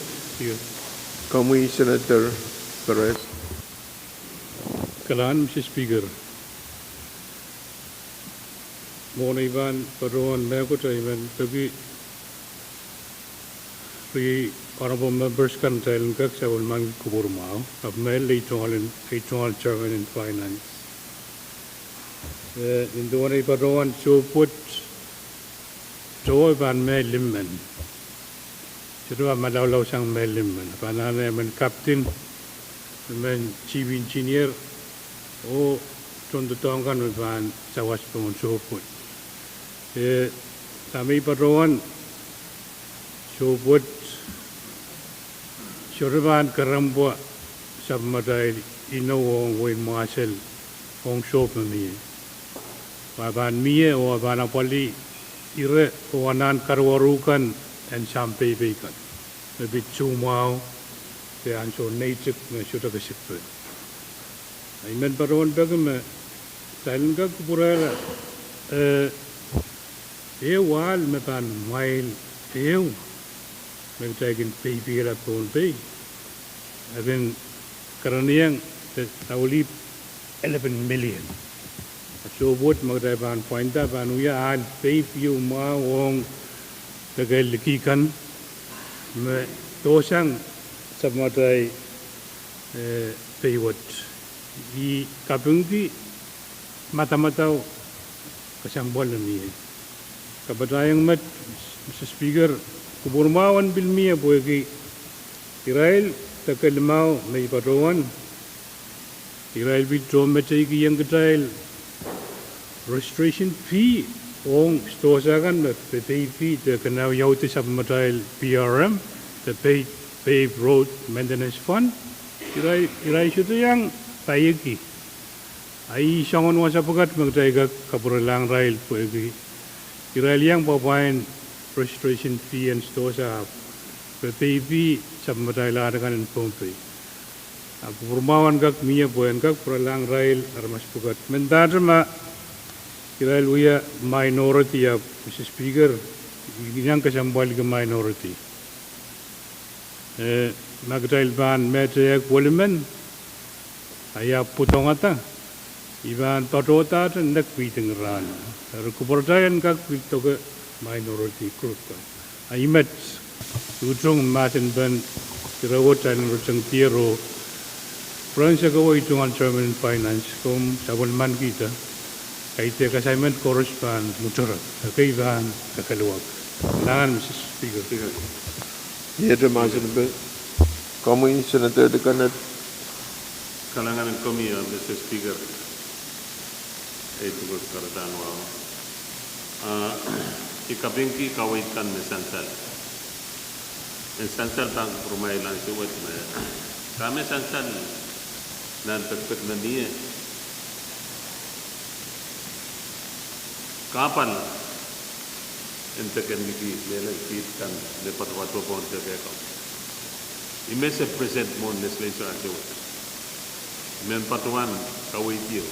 Komwi Senator Perez. Kalahngan, Mister Speaker. Mwohn ei pahn patohwan mehkot, I men peki ri honourable members kan, kitail en kak sapwellimaniki kupwur mwahu, ahpw mehlel ei tungoal, ei tungoal chairman en finance. Eh, nin duwen ei patohwan, souphwet towe pahn mehlimmen. Sohte pahn malaulausang mehlimmen. Pahn anahne emen captain, emen chief engineer, oh tohn doadoahk kan me pahn sawas pohn souphwet. Eh, dahme I patohwan, souphwet sohte pahn kerempwa sapwellimatail inou ong wehin Mwasel ong sohp me mie. Pwe e pahn mie oh e pahn apwalih ire oh anahn karuwaru kan en sampei pei kan, me pid soumwahu de ansou neitik me sohte kesikpe. I men patohwan peki me kitail en kak kupwurehla, eh, ehu ahl me pahn mwail ehu me kitail kin peipihla Pohnpei. E kin kerenieng de dahme eleven million. Ahpw souphwet me kitail pahn pwainda pahn wia ahl peip ieu mwahu ong deke liki kan me dohsang sapwellimatail, eh, pei wet. I kapingki madamadau kesempwal me mie. Kapatahieng met, Mister Speaker, kupwur mwahu en pil mie pwehki irail deke limau me I patohwan, irail pil tohnmeteikihong kitail registration fee ong sidohsa kan me peipei de kanawiaudi sapwellimatail P R M de Paved Road Maintenance Fund. Irail, irail sohte iang paieki. A ih soangen wasa pwukat me kitail kak kapwurelahng irail pwehki irail iang pwapwain registration fee en sidohsa ahpw peipei sapwellimatail ahl kan en Pohnpei. Ahpw kupwur mwahu en kak mie pwe en kak pwurelahng irail aramas pwukat. Mendahte ma irail wia minority ahpw, Mister Speaker, I kin iang kesempwalki minority. Eh, ma kitail pahn mehteiek welimen, a I ahpw pwudongada, I pahn patohdahte nek meeting rahn. Eri kupwuratail en kak pil doke minority group kan. A I met utung mahsenpen ire wet kitail en ritengdier oh friends akewe, ei tungoal chairman en finance, komw sapwellimanikihda, kaidehk assignment koaros pahn mwuterek. Ekei pahn kekeluwak. Kalahngan, Mister Speaker. Miehte mahsenpen. Komwi Senator Dekanet. Kalahngan en komwi, Mister Speaker. Ei, pwukat kahrehda wahu. Ah, I kapingki kaweid kan me sansal. En sansal pahn kupwurmwail ansou wet me dahme sansal nan pekipek me mie. Kahpwal en deke liki mehlel kiht kan me patopato pohn deke kan. I mese present mwohn legislature ansou wet. I men patohwan kaweid ieu.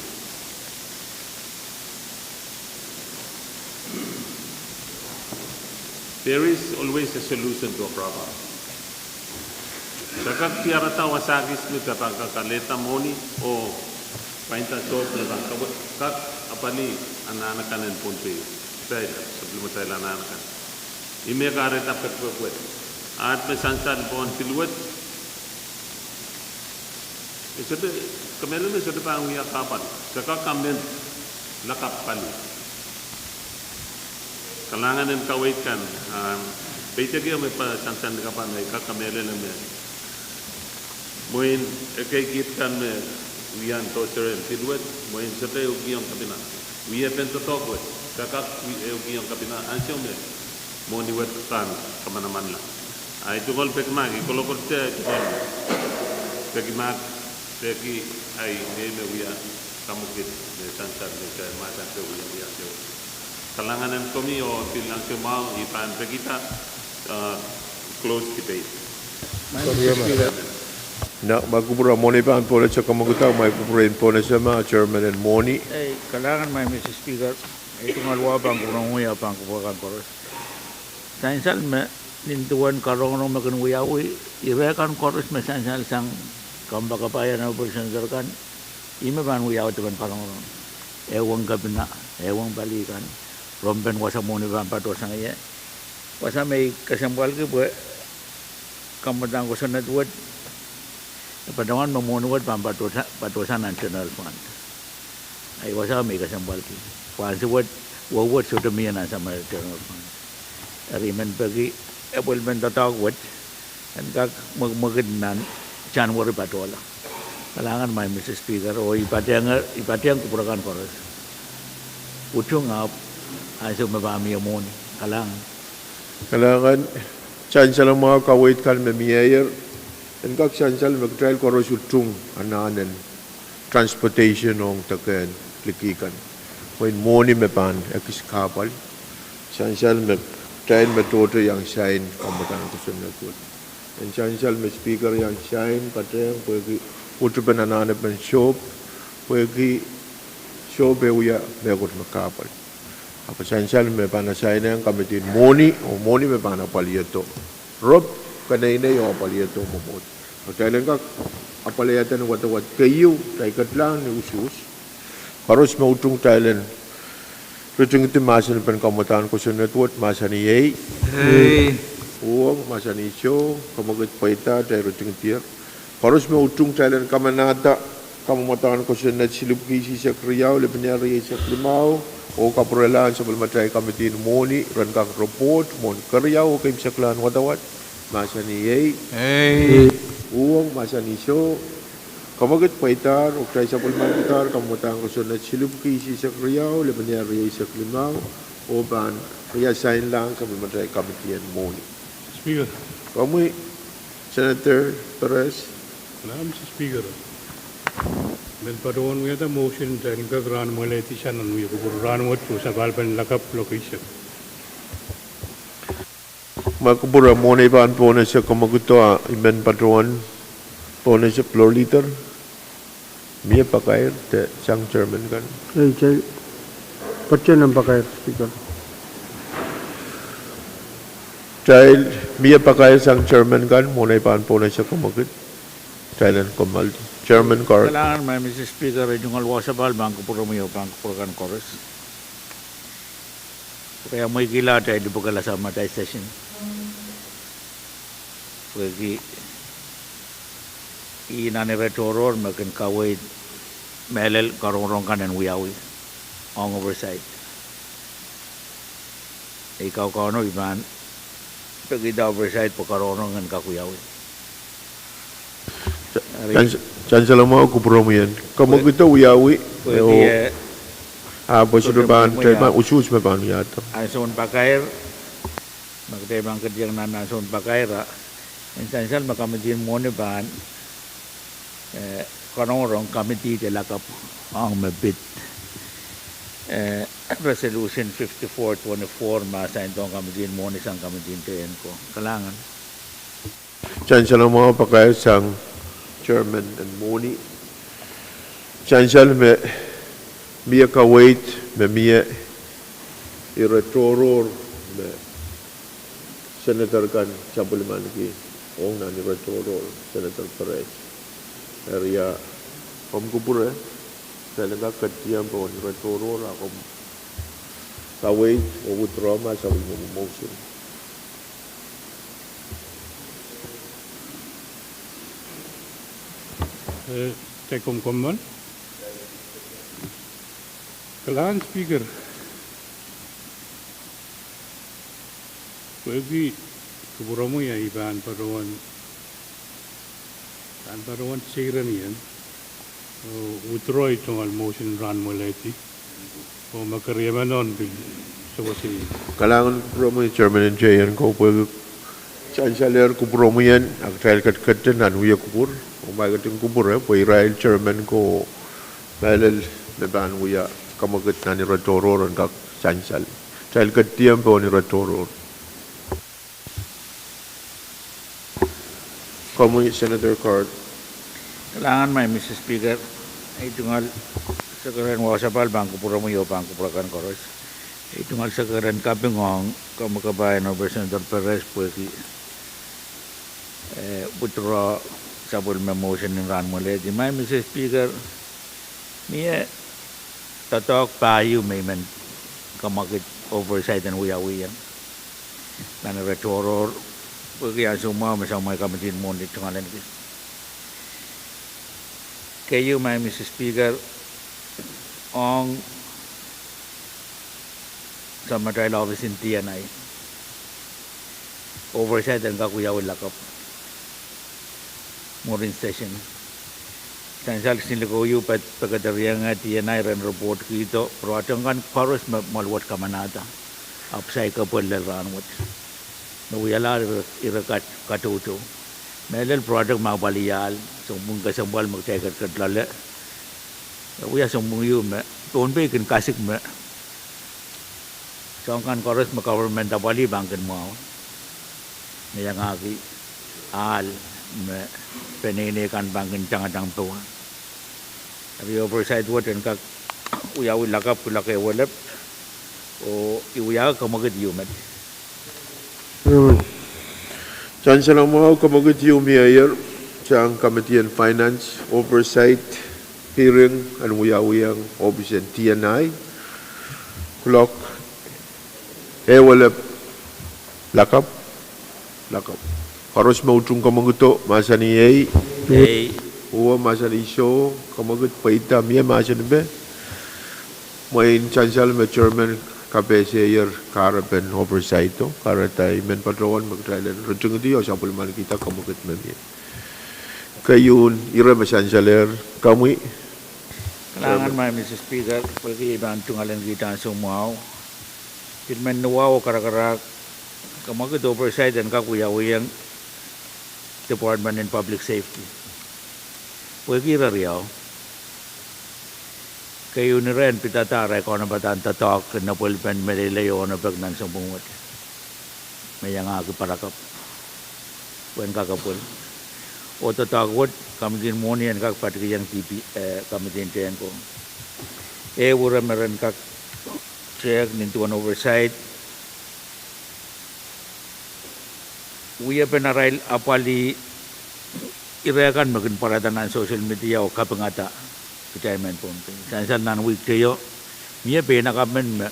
There is always a solution to a problem. Ke kak diarada wasa kis me ke pahn kak alehda mwohni oh pwainda sohp me pahn kak apwalih anahn akan en Pohnpei. Kitail, sapwellimatail anahn akan. Ih me kahrehda pekipek wet. Ahd me sansal pohn pil wet. E sohte, kamehlele me sohte pahn wia kahpwal. Ke kak amend lakapw pali. Kalahngan en kaweid kan, ah, peidek ieu me pahn sansal ni kahpwal, I kak kamehlele me mwein ekei kiht kan me wia dohseren pil wet, mwein sohte ehukihong kapinga. Wiepen doadoahk wet, ke kak ehukihong kapinga ansou me mwohni wet pahn kamanamanla. Ahi tungoal peki mahk, I kolokol te ahi tungoal peki mahk, peki ahi ngehi me wia kamwekid me sansal me se mahsanih wia wia te. Kalahngan en komwi oh pil ansou mwahu I pahn pekihda, ah, close debate. Nah, ma kupwure mwohni pahn pohnese kamwekid, ma kupwure en pohnese ma chairman en mwohni. Eh, kalahngan ma Mister Speaker, eh, tungoal wahu pahn kupwuromwi oh pahn kupwure kan koaros. Sansal me nin duwen karongorong me kin wiawi, ire kan koaros me sansal sang kompoakepahi en operations kan, ih me pahn wiawi duwen karongorong. Ehuong kepina, ehuong pali kan, rompen wasa mwohni pahn patohsang ie. Wasa me I kesempwalki pwe kamwadang kosonned wet e patohwan me mwohni wet pahn patohsa-, patohsang nan general fund. Ahi wasa me I kesempwalki. Pwe ansou wet, wehwet sohte mie nan summer general fund. Eri I men peki appointment doadoahk wet en kak mwekmwekid nan January patohla. Kalahngan ma Mister Speaker, oh I patehng, I patehng kupwure kan koaros. Utung ahpw ansou me pahn mie mwohni. Kalahngan. Kalahngan, sansalohng mwahu kaweid kan me mieier, en kak sansal me kitail koaros utung anahnen transportation ong deke en liki kan, pwe mwohni me pahn ekis kahpwal. Sansal me kitail me tohto iang sain komwadang kosonned wet. En sansal me Speaker iang sain patehng pwehki utupen anahnepen sohp, pwehki sohp e wia mehkot me kahpwal. Ahpw sansal me pahn asainehng kamidin mwohni, oh mwohni me pahn apwalihado. Rop, keneinei oh apwalihado mwomwohd. Kitail en kak apwalihada ni wadawad keieu, kitail ketlahng ni usuhs. Koaros me utung kitail en ritingdi mahsen pen komwadang kosonned wet, mahsanih ei. Ei. Uhwong, mahsanih soh, kamwekid pweida, kitail ritingdier. Koaros me utung kitail en kamanahda kamwadang kosonned silipwki isihsek riau, lepin riau rieisek limau, oh kapwurelahng sapwellimatail kamidin mwohni, ren kak report mwohn keriau oh keimwseklahn wadawad, mahsanih ei. Ei. Uhwong, mahsanih soh, kamwekid pweidahr, oh kitail sapwellimatail kamwadang kosonned silipwki isihsek riau, lepin rieisek limau, oh pahn riasainlahng sapwellimatail kamidien mwohni. Speaker. Komwi, Senator Perez. Kalahngan Mister Speaker. I men patohwan wiahda motion, kitail en kak rahnwet leti sang nan wia kupwur rahnwet oh sapahl pen lakapw lokations. Ma kupwure mwohni pahn pohnese kamwekido, I men patohwan pohnese floor leader. Mie pakair de sang chairman kan. Ei, kitail patehng nan pakair, Speaker. Kitail mie pakair sang chairman kan, mwohni pahn pohnese kamwekid. Kitail en kommoaldi. Chairman Card. Kalahngan ma Mister Speaker, I tungoal wahu sapahl pahn kupwuromwi oh pahn kupwure kan koaros. Pwe I mweikihlahr atail lipwekala sang atail session. Pwehki ih nan ire tohrohr me kin kaweid mehlel karongorong kan en wiawi ong oversight. Ei, kaukauno I pahn pekihda oversight pwe karongorong en kak wiawi. Sansalohng mwahu kupwuromwi en kamwekido wiawi. Pwehki, oh, eh, ah, pwe sohte pahn, pwehki, ah, usuhs me pahn wiahda. Ansoun pakair, me kitail pahn ketiong nan ansoun pakair, ah, en sansal me kamidin mwohni pahn, eh, karongorong kamidi de lakapw ong me pid, eh, resolution fifty-four twenty-four me asaindohng kamidin mwohni sang kamidin de en ko. Kalahngan. Sansalohng mwahu pakair sang chairman en mwohni. Sansal me mie kaweid me mie ire tohrohr me senator kan sapwellimaniki ong nan ire tohrohr, Senator Perez. Eri a komw kupwure, kitail en kak ketiong pohn ire tohrohr, a komw kaweid oh withdraw ma sapwellime motion. Eh, kitail komw kommoal. Kalahngan Speaker. Pwehki kupwuromwi, I pahn patohwan, pahn patohwan seiren ien, oh withdraw tungoal motion rahnwet leti. Oh me keriemen en pil sewesei. Kalahngan kupwuromwi, chairman en J N ko, pwehki sansalehr kupwuromwi en, a kitail ketiket nan wia kupwur, oh ma I ketin kupwure pwe irail chairman ko mehlel me pahn wia kamwekid nan ire tohrohr en kak sansal. Kitail ketiong pohn ire tohrohr. Komwi Senator Card. Kalahngan, Madam Speaker. Ei tungoal sekeren wasa pahn kupwuromwi oh pahn kupwur akan koaros. Ei tungoal sekeren kaping ong kemwekid en Representative Perez pwehki, eh, withdraw sapwellime motion en rahn mwalehdi. Madam Speaker, mie doadoahk pahieu me I men kemwekid oversight en wiawiong nan ire tohrohr, pwehki ansou mwahu me soangen mwein committee mwohni tungoal en kis. Keieu, Madam Speaker, ong soangen atail office en D N I, oversight en kak wiawi lakapw mwurin session. Sansal kisin likou ieu pekedereieng D N I ren report kihdo project kan koaros me mwoal wet kamanahda, ahpw saik kepwel lel rahn wet. Me wialahr ire, ire kat, katoutou. Mehlel project me apwalih ahl, sounpwong kesempwal me kitail ketiket loale. E wia sounpwong ieu me Pohnpei kin kasik me soahng kan koaros me government apwalih pahn kin mwahu. Me iangahki ahl me peneinei kan pahn kin tangatang powe. Eri oversight wet en kak wiawi lakapw kuloak ehu welep, oh I wiahki kemwekid ieu met. Sansal mwahu, kemwekid ieu mieier sang committee en finance, oversight, hearing en wiawiong office en D N I, kuloak ehu welep lakapw, lakapw. Koaros me utung kemwekido mahsanih ei. Uwe mahsanih soh, kemwekid pweida mie mahsenipe. Mwein sansal me chairman kapehseier kahrepen oversight o, kahrehda I men patohwan me kitail en ritingidi oh sapwellimanikihda kemwekid me mie. Keieu ire me sansalehr, komwi. Kalahngan, Madam Speaker, pwehki I pahn tungoal en kihda ansou mwahu. Pil men wahu oh karakarahk, kemwekid oversight en kak wiawiong Department en Public Safety. Pwehki ire riau. Keieu ire en pidada arail kaunopadahn doadoahk en epwelpen meleilei oh onopek nan sounpwong wet. Me iangahki parakapw pwehn kak epwel. Oh doadoahk wet, committee mwohni en kak patikihong D P, eh, committee en Teienko. Ehu ire me ren kak tehk nin duwen oversight, wiepen arail apwalih ire kan me kin pwarada nan social media oh kapingada kitail mehn Pohnpei. Sansal nan wihk teio, mie pein akapw men me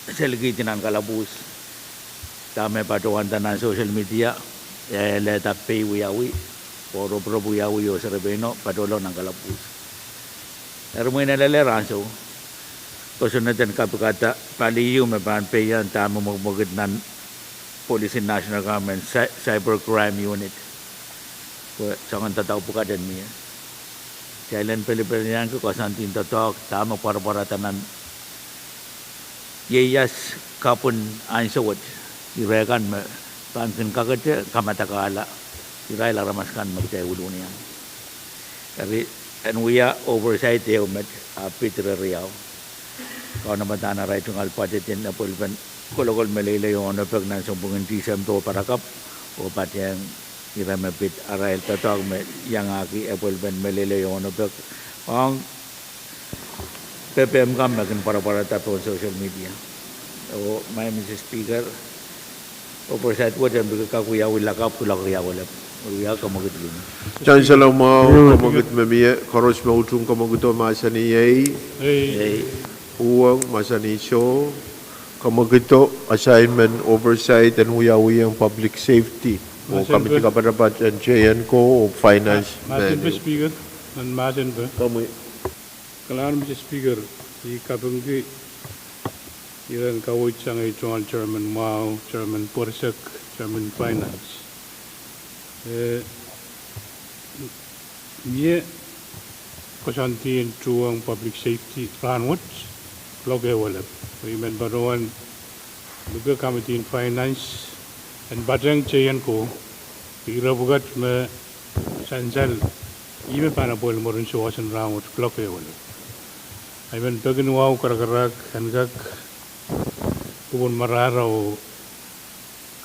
selikihdi nan kalapwuhs. Dahme patohwanda nan social media, e alehda pei wiawi, oh roporop wiawi oh serepeino patohlong nan kalapwuhs. Eri mwein e lelehr ansou kosonned en kapikada pali ieu me pahn peian dahme mwekimwekid nan polisin national government, cy-, cyber crime unit. Pwe soangen doadoahk pwukat en mie. Kitail en pelipelianki koasoandi en doadoahk dahme pwarapwarada nan ieias kapwun ansou wet. Ire kan me pahn kin kakete kamadakala irail aramas kan me kitail wiliwiliong. Eri en wia oversight ehu met, ahpw pid ire riau. Kaunopadahn arail tungoal budget en epwelpen kolokol meleilei oh onopek nan sounpwongin Tisempe oh parakapw, oh patehng ire me pid arail doadoahk me iangahki epwelpen meleilei oh onopek ong pepehm kan me kin pwarapwarada pohn social media. Oh Madam Speaker, oversight wet en pil kak wiawi lakapw kuloak riau welep. Wia kemwekid ieu. Sansal mwahu, kemwekid me mie, koaros me utung kemwekido mahsanih ei. Uwong mahsanih soh. Kemwekido assignment oversight en wiawiong public safety oh committee kapatapat en Teienko oh finance. Mahsenpe Speaker, nan mahsenpe. Kalahngan Mister Speaker, I kapingki iren kaweid sang ei tungoal chairman mwahu, chairman pwerisek, chairman finance. E mie koasoandi en tuhwong public safety rahnwet kuloak ehu welep. I men patohwan luke committee en finance en patehng Teienko ire pwukat me sansal ih me pahn epwel mwurin souwas en rahnwet kuloak ehu welep. I men peki wahu karakarahk en kak kupwun marahra oh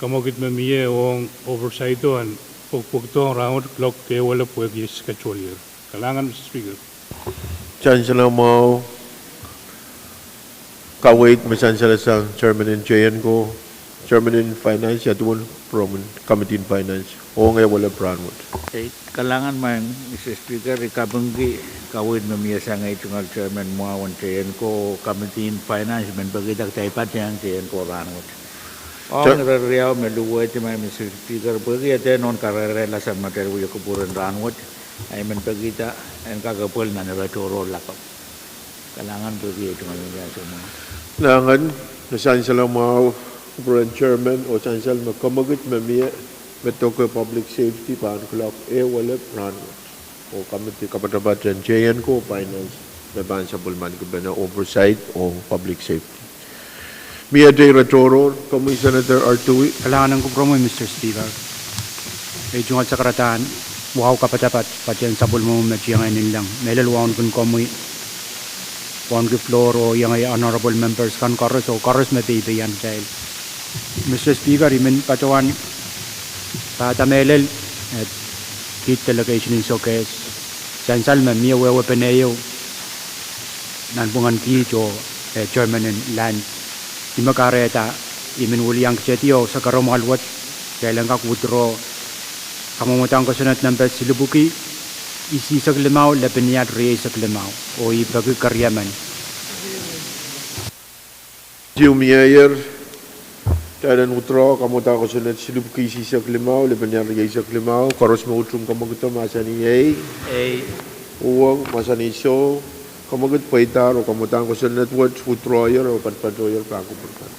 kemwekid me mie ong oversight o en pwekpwekdohng rahnwet kuloak ehu welep pwehki schedule ier. Kalahngan, Mister Speaker. Sansal mwahu, kaweid me sansal sang Chairman en J N ko, Chairman en Finance, ia duwen pwuromwen Committee en Finance, ong ehu welep rahnwet. Ei, kalahngan maing, Mister Speaker, I kapingki kaweid me mie sang ei tungoal Chairman mwahu en J N ko, Committee en Finance, men pekihda kitail patehng J N ko rahnwet. Ong ire riau me luwehdi maing, Mister Speaker, pwehki eden ong karehrehla sang me kitail wia kupwuren rahnwet, ahi men pekihda en kak epwel nan ire tohrohr lakapw. Kalahngan pwehki ei tungoal me mie sang mwahu. Kalahngan, me sansal mwahu, kupwuren Chairman, oh sansal me kemwekid me mie, me doke Public Safety pahn kuloak ehu welep rahnwet. Oh committee kapatapat en J N ko, Finance, me pahn sapwellimanikipene Oversight oh Public Safety. Miehte ire tohrohr, komwi Senator Artui. Kalahngan en kupwuromwi, Mister Speaker. Ei tungoal sakaradahn wahu kapatapat patehng sapwellimomwi me tiengehn inleng. Mehlel wauneki komwi, wauneki floor oh iengei honorable members kan koaros oh koaros me peipeian kitail. Mister Speaker, I men patohwan pahda mehlel, eh, kiht delegation en Sokehs, sansal me mie wehwehpene ehu nanpwungen kiht oh, eh, Chairman en Land. Ih me kahrehda I men welian kitedi oh sakaramwahl wet, kitail en kak withdraw kamwomwdahn kosonned nempe silipwuki isihsek limau, lepin ial rieisek limau, oh I peki keriemen. Tiumiehier, kitail en withdraw kamwomwdahn kosonned silipwuki isihsek limau, lepin ial rieisek limau, koaros me utung kemwekido mahsanih ei. Ei. Uhwong mahsanih soh, kemwekid pweidahr oh kamwomwdahn kosonned wet withdrawyer oh patopatohier pahn kupwur kan.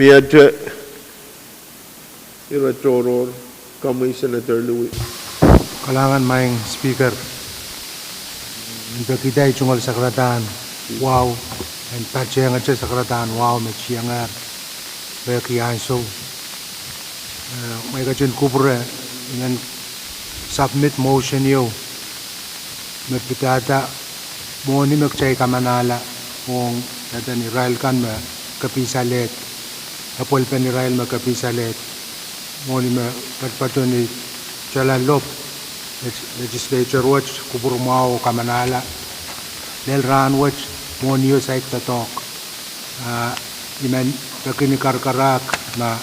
Miehte ire tohrohr, komwi Senator Louis. Kalahngan maing Speaker. I men pekihda ei tungoal sakaradahn wahu, en patehngete sakaradahn wahu me tiengehr pwehki ansou. Eh, mwein I ketin kupwure, I men submit motion ieu me pidada mwohni me kitail kamanahla ong eden irail kan me kepihsalehd, epwelpen irail me kepihsalehd, mwohni me patopato ni Tulalop, legis-, legislature wet kupwur mwahu oh kamanahla. Lel rahnwet mwohnio saik doadoahk. Ah, I men peki ni karakarahk ma,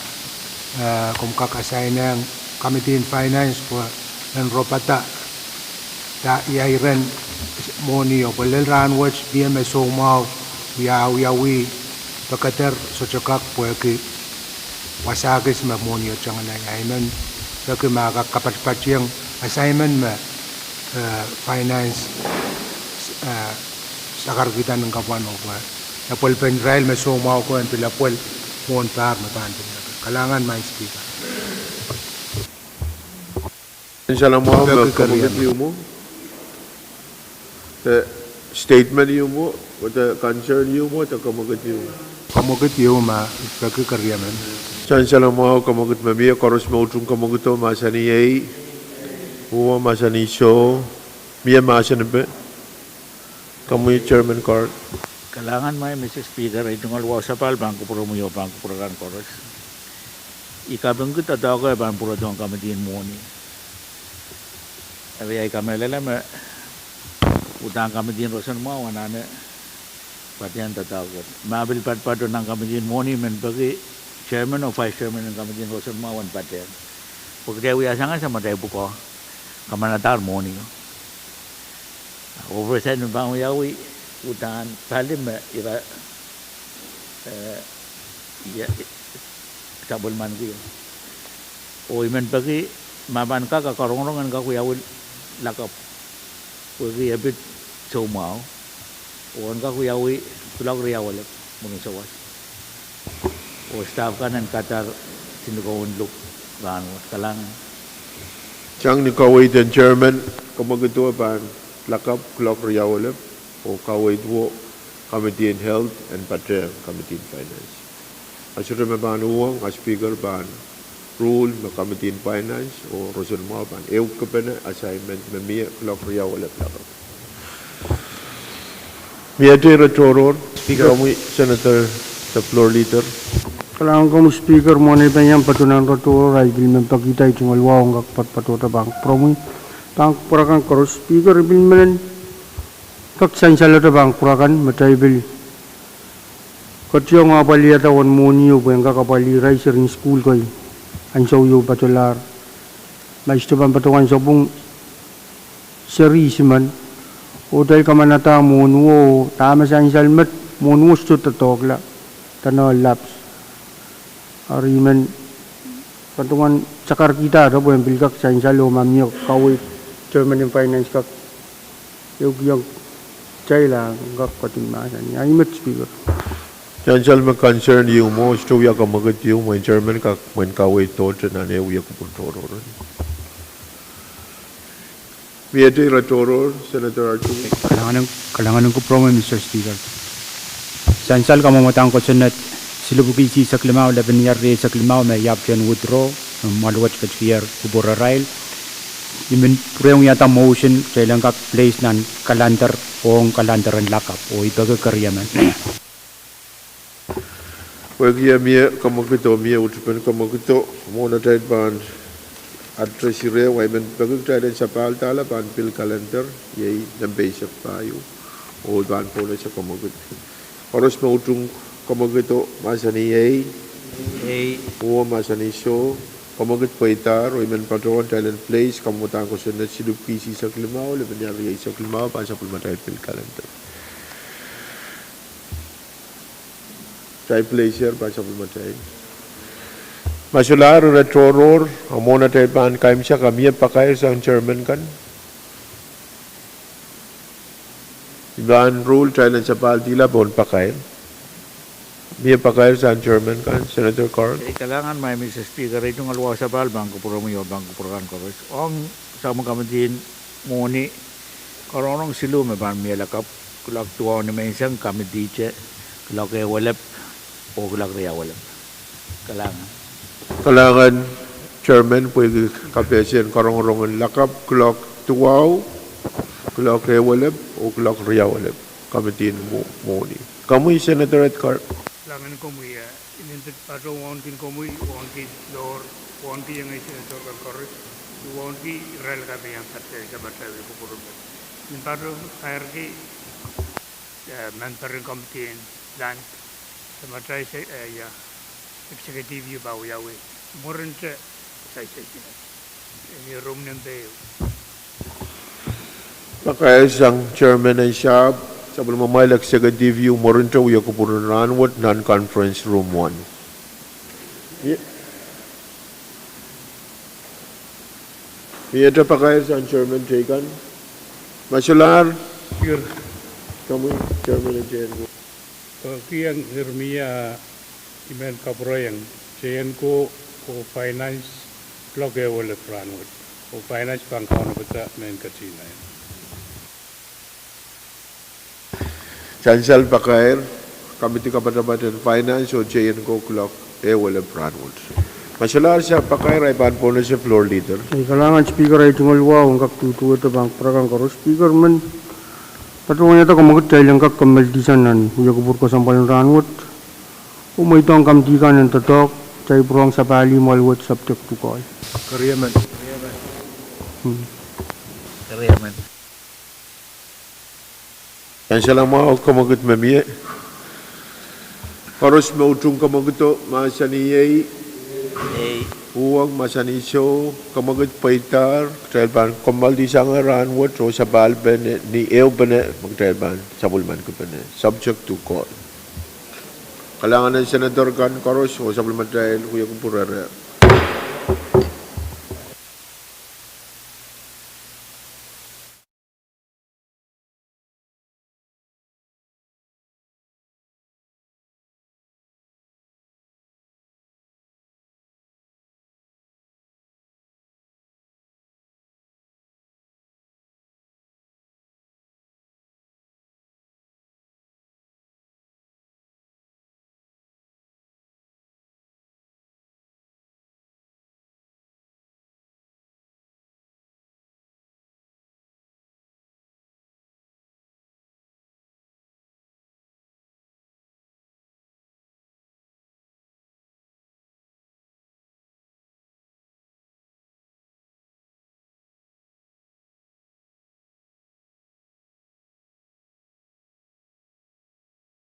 eh, komw kak assign-ehng Committee en Finance pwe en ropada da ia iren mwohnio, pwe lel rahnwet mie me soumwahu wiawiawi pekeder sohte kak pwehki wasa kis me mwohnio tengenei. Ahi men peki ma kak kapatpationg assignment me, eh, Finance, eh, sakarkihda nin kapwano pwe epwelpen irail me soumwahu ko en pil epwel mwohn pahr me pahn pil. Kalahngan maing Speaker. Sansal mwahu, me kemwekid ieu mwo, de statement ieu mwo, de concern ieu mwo, de kemwekid ieu mwo. Kemwekid ieu ma I peki keriemen. Sansal mwahu, kemwekid me mie, koaros me utung kemwekido mahsanih ei. Uhwong mahsanih soh. Mie mahsenipe. Komwi Chairman Card. Kalahngan maing Mister Speaker, ei tungoal wahu sapahl pahn kupwuromwi oh pahn kupwur akan koaros. I kapingki doadoahk e pahn pwurodohng Committee en Mwohni. Eri ei kamehlele me uhdahn Committee en Roson Mwahu anahne patehng doadoahk wet. Ma pil patopato nan Committee en Mwohni, I men peki Chairman oh Vice Chairman en Committee en Roson Mwahu en patehng. Pwe kitail wia sang ese me kitail pwukoa kamanadahr mwohnio. Oversight me pahn wiawi uhdahn pali me ira, eh, ia, sapwellimaniki. Oh I men peki ma pahn kak, a karongorong en kak wiawi lakapw, pwehki e pid soumwahu, oh en kak wiawi kuloak riau elep mwurin sawas. Oh staff kan en kadar tinikoun luk rahnwet. Kalahngan. Sang ni kaweid en Chairman, kemwekido pahn lakapw kuloak riau elep, oh kaweid wo Committee en Health en patehng Committee en Finance. A sohte me pahn uhwong, a Speaker pahn rule me Committee en Finance oh Roson Mwahu pahn ehukipene assignment me mie kuloak riau elep lakapw. Miehte ire tohrohr, Speaker. Komwi Senator, the Floor Leader. Kalahngan komwi Speaker, mwohn ei pahn iang patohwan ratohrohr, I pil men pekihda ei tungoal wahu en kak patohda pahn kupwuromwi, pahn kupwur akan koaros. Speaker, I pil men kak sansalehda pahn kupwur akan me kitail pil ketiong apwalihada uwen mwohni ehu pwehn kak apwalih irail seri en sukuhl kei ansou ieu patolahr. Ma I sohte pahn patohwan sapwung seri isimen, oh kitail kamanada mwohnuwo, dahme sansal met, mwohnuwo sohte doadoahkla, dene lapse. Eri I men patohwan sakarkihda pwehn pil kak sansal oh ma mie kaweid chairman en finance kak ehukiong kitail, a kak ketin mahsanih. Ahi met Speaker. Sansal me concern ieu mwo, sohte wia kamwekid ieu mwein chairman kak mwein kaweid tohto nan eh wia kupwur tohrohr. Miehte ire tohrohr, Senator Archibald. Kalahngan en kupwuromwi Mister Speaker. Sansal kamwomwdahn kosonned silipwiki isihsek limau, lepin iar rieisek limau me I ahpwtehn withdraw, me mwahl wet ketikihar kupwurarail. I men pwurehng wiahda motion kitail en kak place nan calendar, ong calendar en lakapw, oh I peki keriemen. Pwehki e mie kamwekido, mie utupen kamwekido, mwohn atail pahn address ire, I men peki kitail en sapahl dahla pahn pil calendar, iei nempe eisek pahieu, oh I pahn pohnese kamwekid. Koaros me utung kamwekido, mahsanih ei. Ei. Uwo, mahsanih soh. Kamwekid pweidahr, oh I men patohwan kitail en place kamwomwdahn kosonned silipwiki isihsek limau, lepin iar rieisek limau, pahn sapwellimatail pil calendar. Kitail placer pahn sapwellimatail. Ma solahr ire tohrohr, a mwohn atail pahn kaimwisekda, a mie pakair sang chairman kan? I pahn rule kitail en sapahl dihla pohn pakair. Mie pakair sang chairman kan, Senator Carl. Ei, kalahngan Mister Speaker, ei tungoal wahu sapahl pahn kupwuromwi oh pahn kupwur akan koaros. Ong sapwung kamidi en mwohni, karongerong siluh me pahn mie lakapw, kuloak duwau nimenseng, kamidihte kuloak ehu elep oh kuloak riau elep. Kalahngan. Kalahngan chairman pwehki kapehsen karongerong en lakapw, kuloak duwau, kuloak ehu elep oh kuloak riau elep, kamidi en mwo-, mwohni. Komwi Senator Edgar. Kalahngan komwi, eh, I men patohwan wauneki komwi, wauneki Lord, wauneki iengei Senator kan koaros, wauneki irail kak me iang patohwan sapwung atail kupwur. I men patohwan kairki, eh, member en kamidi en land, sapwung atail se-, eh, ia, executive ieu pahn wiawi mwurinte saisaikin. Pakair sang chairman en sahpw, sapwellimamwail executive ieu mwurinte wia kupwuren rahnwet nan conference room one. Mie-, miehte pakair sang chairman teikan? Ma solahr, komwi chairman en J N C O. Kihong ire mie, I men kapwurehiong J N C O oh finance kuloak ehu elep rahnwet. Oh finance pahn kaunopada mehn ketihnain. Sansal pakair, kamidi kapatapat en finance oh J N C O kuloak ehu elep rahnwet. Ma solahr sang pakair, I pahn pohnese floor leader. Ei, kalahngan Speaker, ei tungoal wahu en kak duduwehte pahn kupwur akan koaros. Speaker, I men patohwan wiahda kamwekid kitail en kak kommoaldi sang nan wia kupwur kesempwal en rahnwet. Oh mweidohng kamidi kan en doadoahk, kitail pwurehng sapahl ih mwahl wet subject to call. Keriemen. Hmm. Keriemen. Sansal mwahu, kamwekid me mie. Koaros me utung kamwekido, mahsanih ei. Ei. Uhwong, mahsanih soh. Kamwekid pweidahr, kitail pahn kommoaldi sang rahnwet oh sapahl pene, ni ehupene me kitail pahn sapwellimanki pene. Subject to call. Kalahngan en senator kan koaros oh sapwellimatail wia kupwur ire.